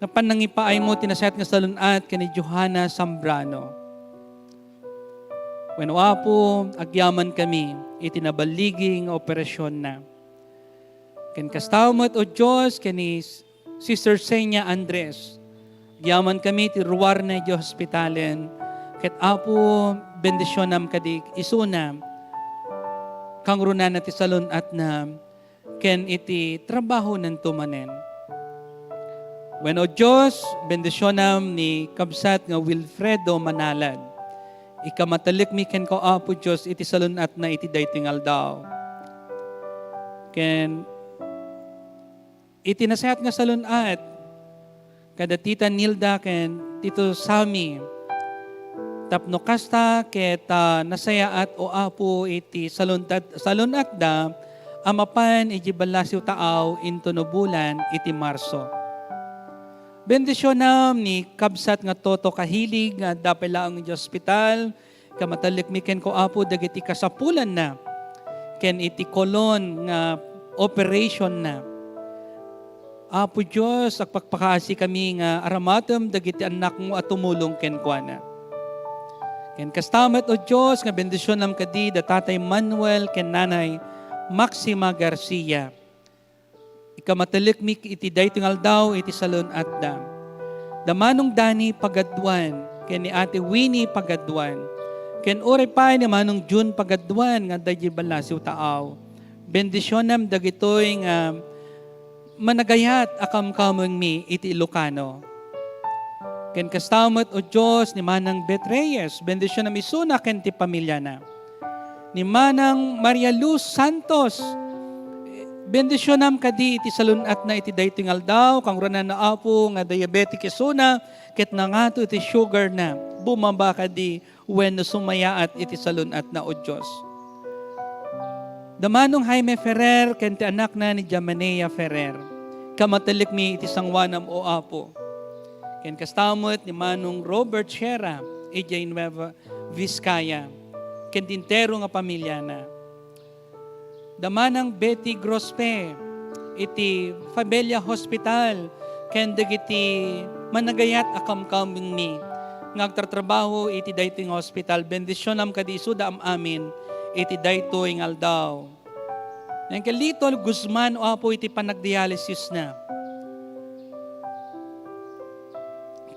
nga panangipaaymo ti nasayaat nga salun-at ken ni Johanna Zambrano. Wenno, Apo, agyamankami iti naballigi nga operasionna. Ken kasta met, O Dios, ken ni Sister Senia Andres, agyamankami iti ruarna iti hospitalen. Ket, Apo, bendisionam kadi isuna, kangrunana ti salun-atna, ken iti trabahonanto manen. Wenno, Dios, bendisionam ni kabsat nga Wilfredo Manalad. Ikamatellekmi kenka, Apo Dios, iti salun-atna iti daytoy nga aldaw. Ken iti nasayaat nga salun-at, kada Tita Nilda ken Tito Sammy. Tapno kasta ket, ah, nasayaat, O Apo, iti saluntat-, salun-atda a mapan iti ballasiw taaw intono bulan iti Marso. Bendisionam ni kabsat nga Toto Kahilig nga adda pay laeng iti ospital, Kamatellekmi kenka, Apo, dagiti kasapulanna ken iti colon nga operationna. Apo Dios, agpakpakaasikami nga aramatem dagiti annakmo a tumulong kenkuana. Ken kasta met, O Dios, nga bendisionam kadi da Tatay Manuel ken Nanay Maxima Garcia. Ikamatellekmi iti daytoy nga aldaw iti salun-atda. Da Manong Danny Pagaduan ken ni Ate Winnie Pagaduan, ken uray pay ni Manong Jun Pagaduan nga adda idiay ballasiw taaw. Bendisionam dagitoy nga managayat a kamkamengmi iti Ilocano. Ken kasta met, O Dios, ni Manang Beth Reyes, bendisionam isuna ken ti pamiliana. Ni Manang Maria Luz Santos, bendisionam kadi iti salun-atna iti daytoy nga aldaw, kangrunana, Apo, nga diabetic isuna, ket nangato iti sugarna, bumaba kadi wenno sumayaat iti salun-atna, O Dios. Da Manong Jaime Ferrer ken ti anakna ni Jamanea Ferrer. Kamatelekmi iti sangoanam, O Apo. Ken kasta met ni Manong Robert Sierra, idiay Nueva Vizcaya, ken ti entero nga pamiliana. Da Manang Betty Grospe, iti Fabella Hospital, ken dagiti managayat a kamkamengmi nga agtartrabaho iti daytoy nga hospital. Bendisionam kadi isuda am-amin iti daytoy nga aldaw. Ken Lito Guzman, O Apo, iti panagdialisisna.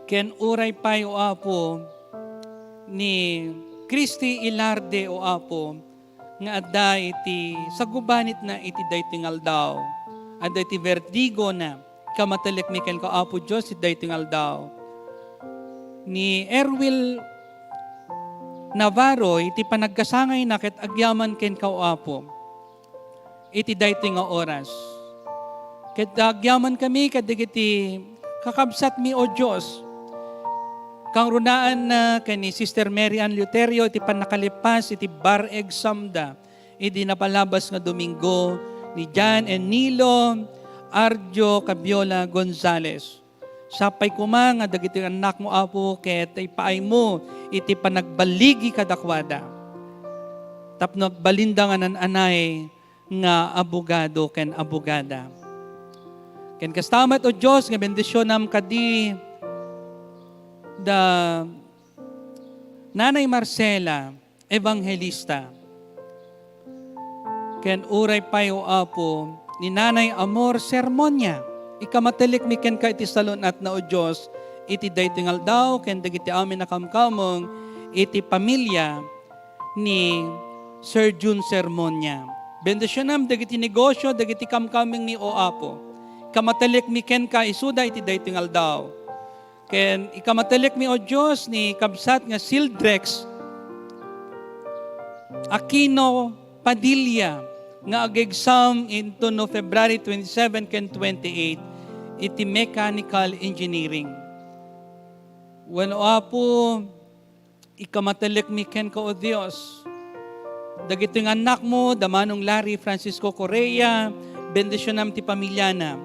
Ken uray pay, O Apo, ni Christy Ilarde, O Apo, nga adda iti sagubanitna iti daytoy nga aldaw. Adda iti vertigona. Kamatelekmi kenka, Apo Dios, iti daytoy nga aldaw. Ni Erwil Navarro, iti panagkasangayna ket agyaman kenka, O Apo, iti daytoy nga oras. Ket agyamankami kadagiti kakabsatmi, O Dios, kangrunaanna ken ni Sister Mary Ann Luterio iti pannakalepas iti bar examda idi napalabas nga Domingo, ni Jan and Nilo Arjo Cabiola Gonzales. Sapay koma nga dagiti annakmo, Apo, ket ipaaymo iti panagballigi kadakuada tapno agbalinda nga nan-anay nga abogado ken abogada. Ken kasta met, O Dios, nga bendisionam kadi da Nanay Marcela, Evangelista. Ken uray pay, O Apo, ni Nanay Amor Sermonia. Ikamatelekmi kenka iti salun-atna, O Dios, iti daytoy nga aldaw, ken dagiti amin a kamkameng iti pamilya ni Sir Jun Sermonia. Bendisionam dagiti negosyo, dagiti kamkamengmi, O Apo. Kamatelekmi kenka isuda iti daytoy nga aldaw. Ken ikamatelekmi, O Dios, ni kabsat nga Sildrex Aquino Padilla nga ag-exam inton no February twenty-seven ken twenty-eight iti mechanical engineering. Wen, O Apo, ikamatelekmi kenka, O Dios. Dagitoy nga annakmo, da Manong Larry Francisco Correa, bendisionam ti pamiliana.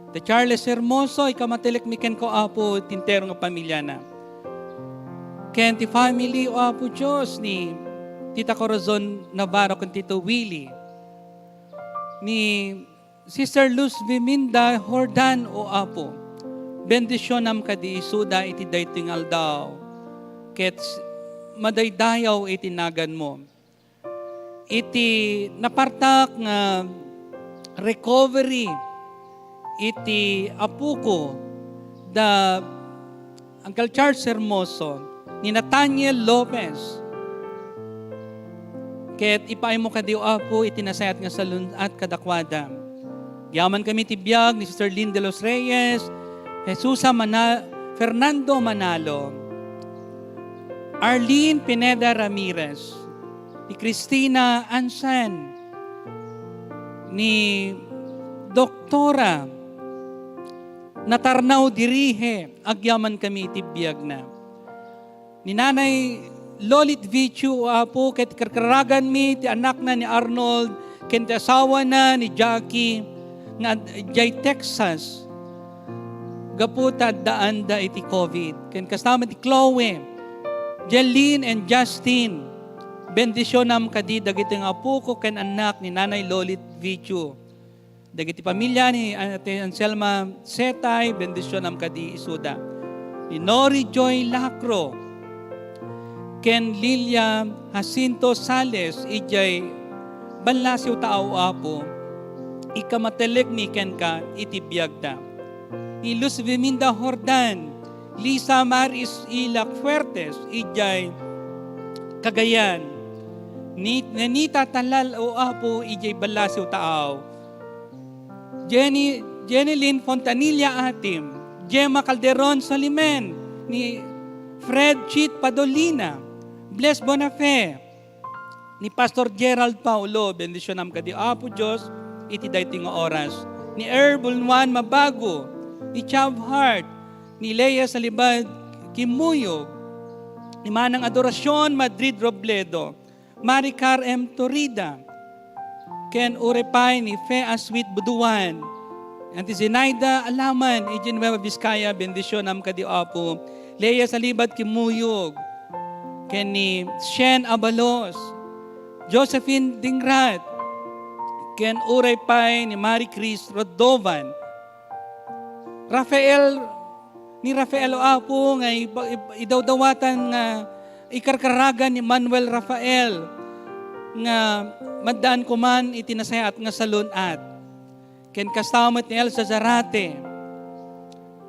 Da Charles Hermoso, ikamatelekmi kenka, Apo, ti entero nga pamiliana. Ken ti family, O Apo Dios, ni Tita Corazon Navarro ken Tito Willie. Ni Sister Luz Viminda Jordan, O Apo, bendisionam kadi isuda iti daytoy nga aldaw, ket madaydayaw iti naganmo. Iti napartak nga recovery iti apoko, da Uncle Charles Hermoso, ni Nathaniel Lopez. Ket ipaaymo kadi, O Apo, iti nasayaat nga salun-at kadakuada. Agyamankami ti biag ni Sister Lynn de los Reyes, Jesusa Mana-, Fernando Manalo, Arlene Pineda Ramirez, ni Christina Ansan, ni Doktora Natarnao Dirihe, agyamankami iti biagna. Ni Nanay Lolit Vichu, O Apo, ket karkaraganmi ti anakna ni Arnold ken ti asawana ni Jackie nga ad-, idiay Texas, gapu ta addaanda iti covid. Ken kasta met ni Chloe, Jeline, and Justin. Bendisionam kadi dagiti nga apoko ken annak ni Nanay Lolit Vichu. Dagiti pamilya ni Ate Anselma Setay, bendisionam kadi isuda. Ni Nori Joy Lacro, ken Lilia Jacinto Sales, idiay Ballasiw ta, O Apo, ikamatelekmi kenka iti biagda. Ni Luz Viminda Jordan, Lisa Maris Ilac Fuertes, idiay Cagayan. Ni Nenita Talal, O Apo, idiay Ballasiw ta, Jenny, Jenny Lynn Fontanilla Atim, Gemma Calderon Solimen, ni Fred Chit Padolina, Bless Bonafé, ni Pastor Gerald Paulo, bendisionam kadi, Apo Dios, iti daytoy nga oras, ni Earl Bulnuan Mabago, ni Chav Hart, ni Lea Salibad Kimuyog, ni Manang Adoracion Madrid Robledo, Maricar M. Torrida, ken uray pay ni Fe Aswit Buduan, Auntie Zenaida Alaman, idiay Nueva Vizcaya, bendisionam kadi, Apo. Lea Salibat Kimuyog, ken ni Shen Abalos, Josephine Dingrat, ken uray pay ni Marie Chris Rodovan. Rafael, ni Rafael, O Apo, nga iba-, ib-, idawdawatan nga ikarkaragan ni Manuel Rafael nga maddaan koman iti nasayaat nga salun-at. Ken kasta met ni Elsa Zarate,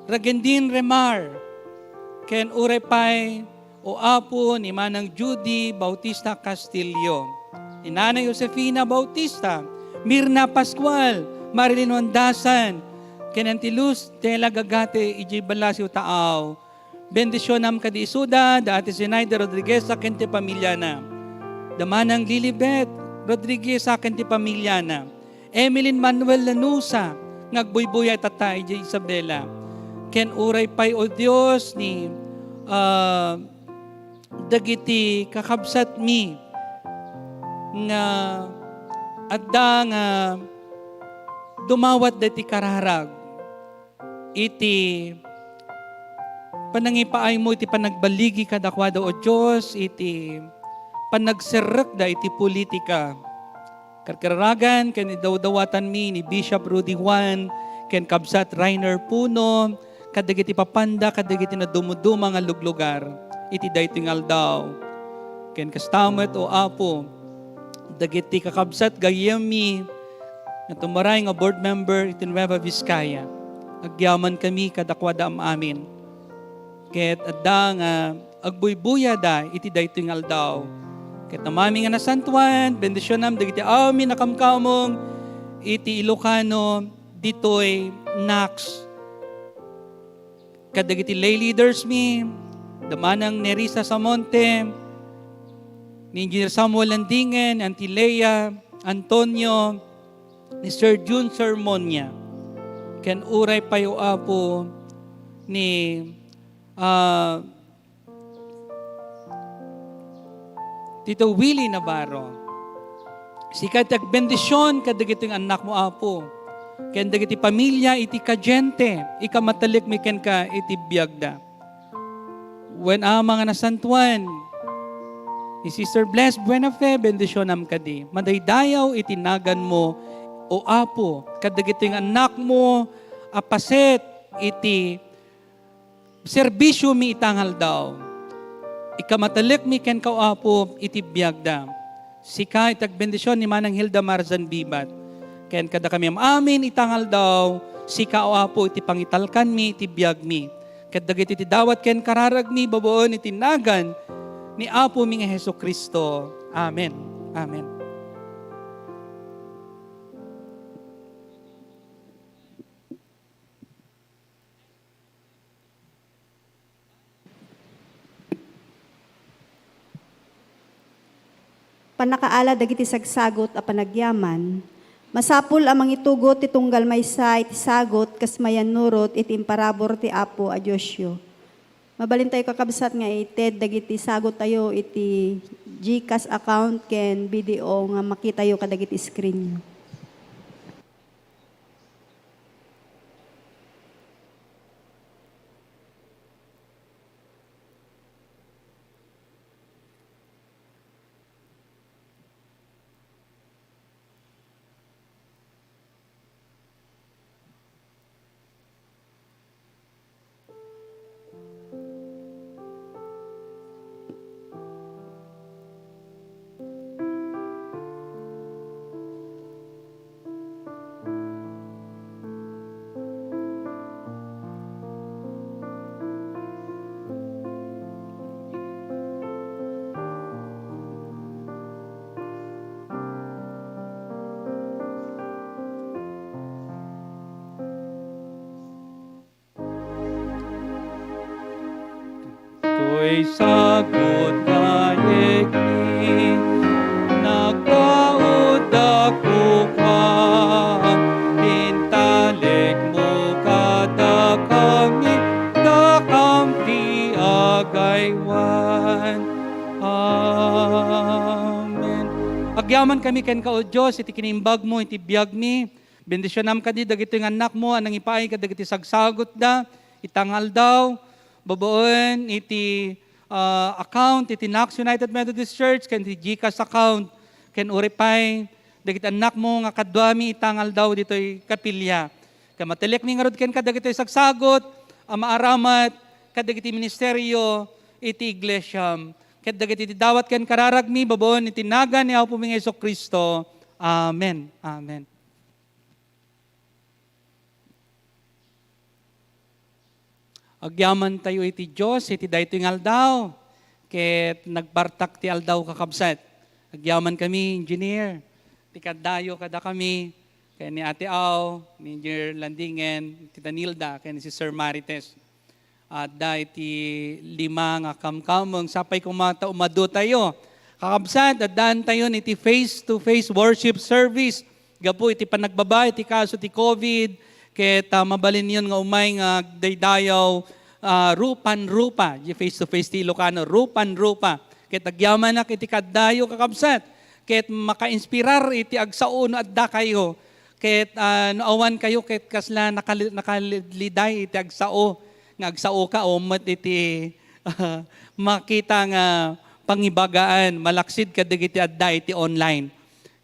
Ragendin Remar, ken uray pay, O Apo, ni Manang Judy Bautista Castillo, ni Nanay Josefina Bautista, Mirna Pascual, Marilyn Hondasan, ken Auntie Luz Tela Gagate, idiay Balasiw Taaw. Bendisionam kadi isuda, da Ate Zenaida Rodriguez ken ti pamiliana. Da Manang Lilibet Rodriguez ken ti pamiliana. Emeline Manuel Lanusa, nga agbuybuya tatta idiay Isabela. Ken uray pay, O Dios, ni, ah, dagiti kakabsatmi nga adda nga dumawat dagiti kararag iti panangipaaymo iti panagbaligi kadakuada, O Dios, iti panagserrekda iti politika. Karkararagan ken idawdawatanmi ni Bishop Rudy Juan ken Kabsat Rainer Puno, kadagiti papanda, kadagiti nadumduma nga luglugar iti daytoy nga aldaw. Ken kasta met, O Apo, dagiti kakabsat gayyemmi nga tumaray nga board member iti Nueva Vizcaya. Agyamankami kadakuada am-amin. Ket adda nga agbuybuyada iti daytoy nga aldaw. Ket Amami nga nasantoan, bendisionam dagiti amin a kamkamong iti Ilocano ditoy Nax. Kadagiti lay leaders mi, da Manang Nerissa Samonte, ni Engineer Samuel Landingen, Auntie Lea, Antonio, ni Sir Jun Sermonia, ken uray pay, O Apo, ni, ah, Tito Willie Navarro. Sika ti agbendision kadagiti nga annakmo, Apo, ken dagiti pamilia iti Cadiente, ikamatalik mi kenka iti biagda. Wen Ama nga nasantoan, ni Sister Bless Buenafe, bendisionam kadi. Madaydayaw iti naganmo, O Apo, kadagiti nga annakmo a paset iti serbisiomi ita nga aldaw. Ikamatalik mi kenka, O Apo, iti biagda. Sika iti agbendision ni Manang Hilda Marzan Bibat. Ken kadakami am-amin ita nga aldaw, sika, O Apo, iti pangitalkanmi iti biagmi. Ket dagiti ti dawat ken kararagmi babaen iti nagan ni Apomi nga Jesu-Cristo. Amen. Amen. Pannakaala dagiti sagsagut a panagyaman. Masapul a mangitugot ti tunggal maysa iti sagut kas mayannurot iti imparabur ti Apo a Diosyo. Mabalintayo, kakabsat, nga ited dagiti saguttayo iti GCash account ken B D O nga makitayo kadagiti screenyo. Toy sagut nga yegmi, nagkaudakko ka, intalekmo kadakami, dakam ti agaywan. Amen. Agyamankami kenka, O Dios, iti kinimbagmo iti biagmi. Bendisionam kadi dagitoy nga annakmo a nangipaay kadagiti sagsagutda ita nga aldaw, babaen iti, ah, account iti Knox United Methodist Church ken iti GCash account, ken uray pay dagiti annakmo nga kaduami ita nga aldaw ditoy kapilya. Ket matalekmi ngarud ken kadagitoy sagsagut a maaramat kadagiti ministerio iti iglesiam, ket dagiti dawat ken kararagmi babaen iti nagan ni Apomi nga Jesu-Cristo. Amen. Amen. Agyamantayo iti Dios iti daytoy nga aldaw, ket nagbartak ti aldaw, kakabsat. Agyamankami, Engineer, ti kaddayo kadakami, ken ni Ate Au, ni Engineer Landingen, Tita Nilda, ken ni Sister Marites. Adda iti lima nga kamkameng, sapay koma ta umadutayo. Kakabsat, addaantayon iti face-to-face worship service gapu iti panagbaba iti kaso ti COVID, ket, ah, mabalinyon nga umay nga agdaydayaw, ah, rupan-rupa, di face-to-face ti Ilocano, rupan-rupa. Ket agyamanak iti kaddayo, kakabsat, ket makainspirar iti agsao no adda kayo. Ket, ah, no awan kayo, ket kasla nakali-, nakalidliday iti agsao, nga agsao ka, ummet iti, ah, makita nga pangibagaan, malaksid kadagiti adda iti online.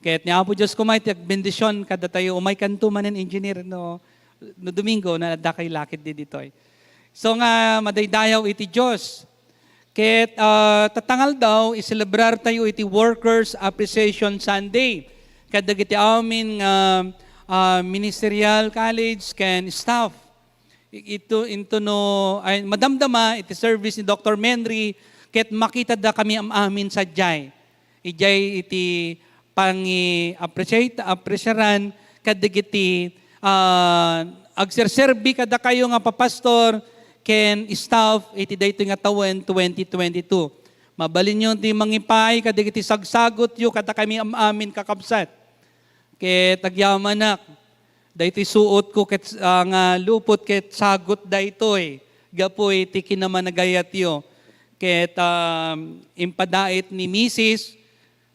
Ket ni Apo Dios koma iti agbendision kadatayo. Umaykanto manen, Engineer, no, no Domingo, no adda kay lakit di ditoy. So nga, madaydayaw iti Dios. Ket, ah, tatta nga aldaw, iselebrartayo iti Workers Appreciation Sunday kadagiti amin nga, ah, ministerial college ken staff. I-, ito, into no, ay, madamdama iti service ni Doktor Menry, ket makitada kami am-amin sadiay. Idiay iti pangi-appreciate, appreciaran kadagiti, ah, agserserbi kadakayo nga papastor ken staff iti daytoy nga tawen twenty twenty-two. Mabalinyo ti mangipaay kadagiti sagsagutyo kadakami am-amin, kakabsat. Ket agyamanak, daytoy suotko ket, ah, nga lupot ket sagut daytoy gapu iti kinamanagayatyo. Ket, ah, impadait ni Misis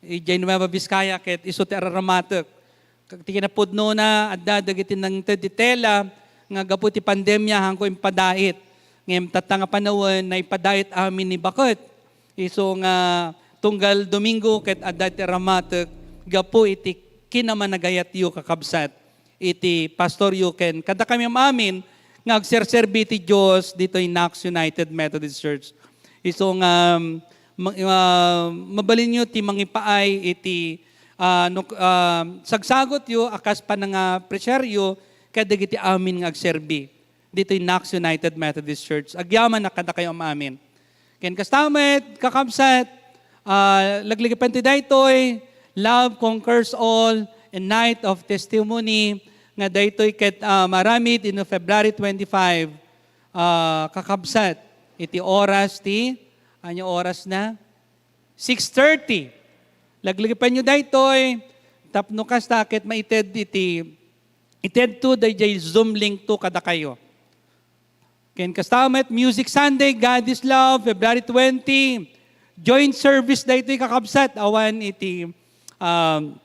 idiay Nueva Vizcaya ket isu ti araramatek. Ti kinapudnona, adda dagiti nangted ti tela nga gapu ti pandemia, haanko impadait. Ngem tatta nga panawen, naipadait amin ni baket. Isu nga tunggal Domingo ket adda ti aramatek gapu iti kinamanagayatyo, kakabsat, iti pastoryo ken kadakami am-amin nga agserserbi iti Dios ditoy Knox United Methodist Church. Isu nga, ma-, ah, mabalinyo ti mangipaay iti, ah, no, ah, sagsagutyo a kas panangapresiaryo kadagiti amin nga agserbi ditoy Knox United Methodist Church. Agyamanak kadakayo am-amin. Ken kasta met, kakabsat, ah, laglagipen ti daytoy, Love Conquers All, a Night of Testimony, nga daytoy ket, ah, maaramid inno February twenty-five, ah, kakabsat, iti oras ti, ania oras na? Six thirty. Laglagipenyo daytoy, tapno kasta ket maited iti, itedto daydiay Zoom link to kadakayo. Ken kasta met, Music Sunday, God is Love, February twenty. Joint service daytoy, kakabsat, awan iti, um,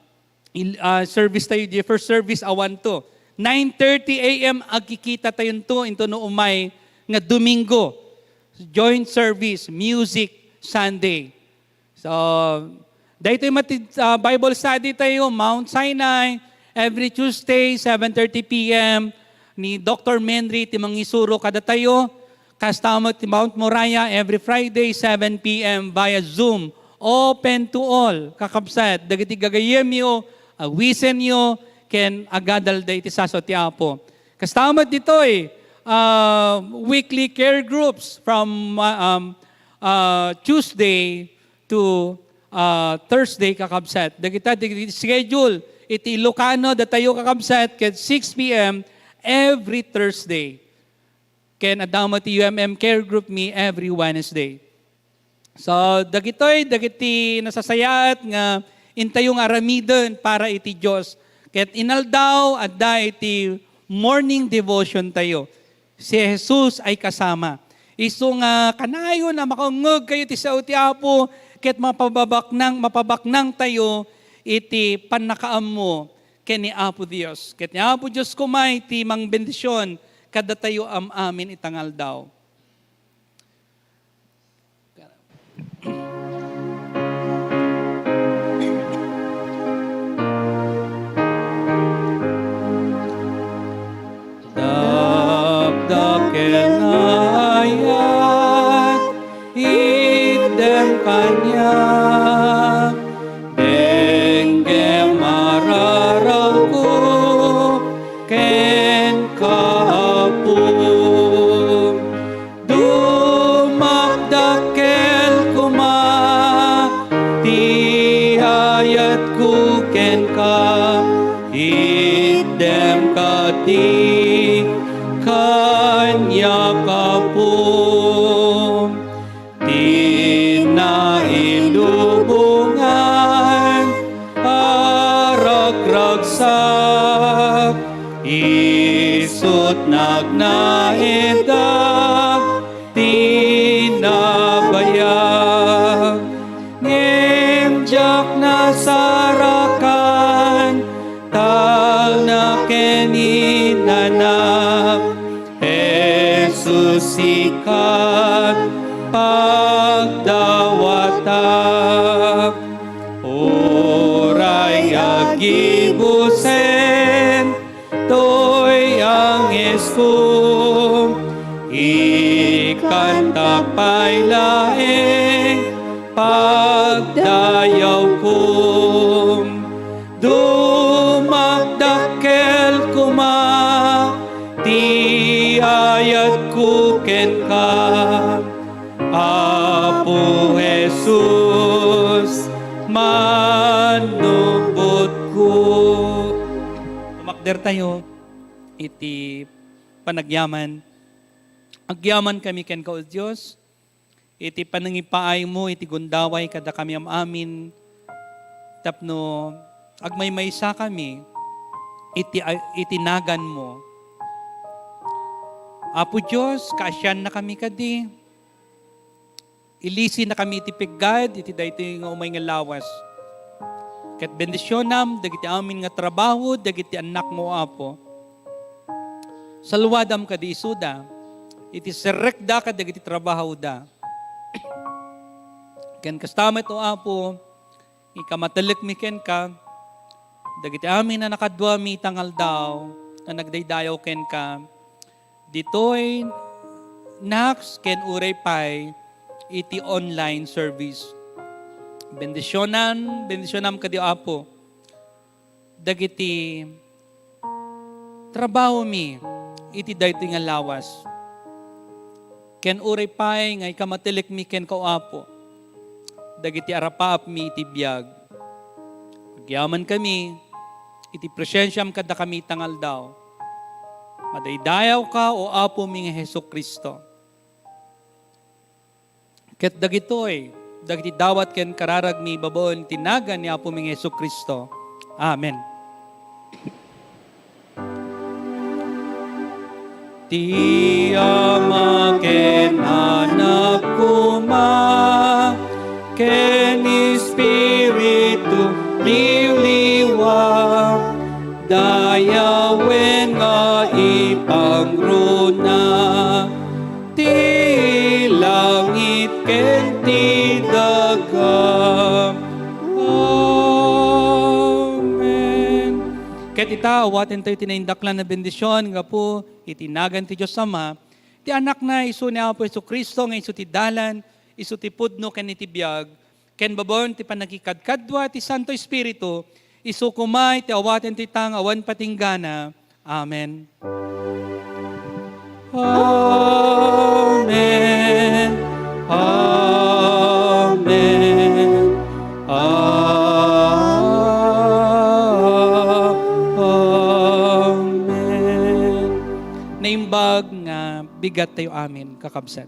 il-, ah, service tayo, the first service, awan to. Nine thirty a m agkikita tayonto into no umay nga Domingo. Joint service, Music Sunday. So, daytoy met ti, ah, Bible study tayo, Mount Sinai, every Tuesday, seven thirty p m, ni Doktor Menry ti mangisuro kadatayo. Kasta met ti Mount Moriah, every Friday, seven p m via Zoom. Open to all, kakabsat, dagiti gagayyemyo, awisenyo, ken agadalda iti sasaw ti Apo. Kasta met ditoy, ah, weekly care groups from, ah, um, ah, Tuesday to, ah, Thursday, kakabsat. Dagita, dagiti schedule iti Ilocano, datayo, kakabsat, ket six p m every Thursday. Ken adda met ti U M M care group mi every Wednesday. So, dagitoy, dagiti nasasayaat nga intayo nga aramiden para iti Dios. Ket inaldaw, adda iti morning devotion tayo. Si Jesus ay kasama. Isu nga kanayon a makaungeg kayo ti sao ti Apo, ket mapababaknang, mapabaknang tayo iti pannakaammo ken ni Apo Dios. Ket ni Apo Dios koma ti mangbendision kadatayo am-amin ita nga aldaw. Dakdakkel nga ayat, itdem kaniak, denggem araragko kenka, Apo. Dumakdakkel koma ti ayatko kenka, itdem kadi kaniak, Apo. Ti nailubongan a ragragsak, isut' nagnaedda ti nabayag. Ngem diak nasarakan, talna ken inanak, Jesus, sika pagdawatak. Uray agibusen toy angesko, ikantak pay laeng pagdayawko. Dumakdakkel koma ti ayatko kenka, Apo Jesus, manubotko. Tumakder tayo iti panagyaman. Agyaman kami kenka, O Dios, iti panangipaaymo iti gundaway kadakami am-amin tapno agmaymaysa kami iti, iti naganmo. Apo Dios, kaasiannakami kadi. Ilisinakami iti piggad iti daytoy nga umay nga lawas. Ket bendisionam dagiti amin nga trabaho dagiti annakmo, Apo. Saluadam kadi isuda iti serrekda kadagiti trabahoda. Ken kasta met, O Apo, ikamatelekmi kenka dagiti amin a nakaduami ita nga aldaw nga nagdaydayaw kenka ditoy Nax ken uray pay iti online service. Bendisionan, bendisionam kadi, Apo, dagiti trabahomi iti daytoy nga lawas. Ken uray pay nga ikamatelekmi kenka, O Apo, dagiti arapaapmi iti biag. Agyamankami iti presensiam kadakami ita nga aldaw. Madaydayawka, O Apomi nga Jesu-Cristo. Ket dagitoy dagiti dawat ken kararagmi babaen ti nagan ni Apomi nga Jesu-Cristo. Amen. Ti Ama ken Anak koma ken Espiritu Liwliwa, dayawen nga ipangruna ti langit ken ti daga. Amen. Ket ita, awaten tayo ti naindaklan a bendision gapu iti nagan ti Dios Ama, ti Anakna, isu ni Apo Jesu-Cristo nga isu ti dalan, isu ti pudno ken iti biag, ken babaen ti pannakikadkadua ti Santo Espiritu, isu koma iti awaten ti tang awan patinggana. Amen. Amen. Amen. Amen. Naimbag nga bigat tayo amin, kakabsat.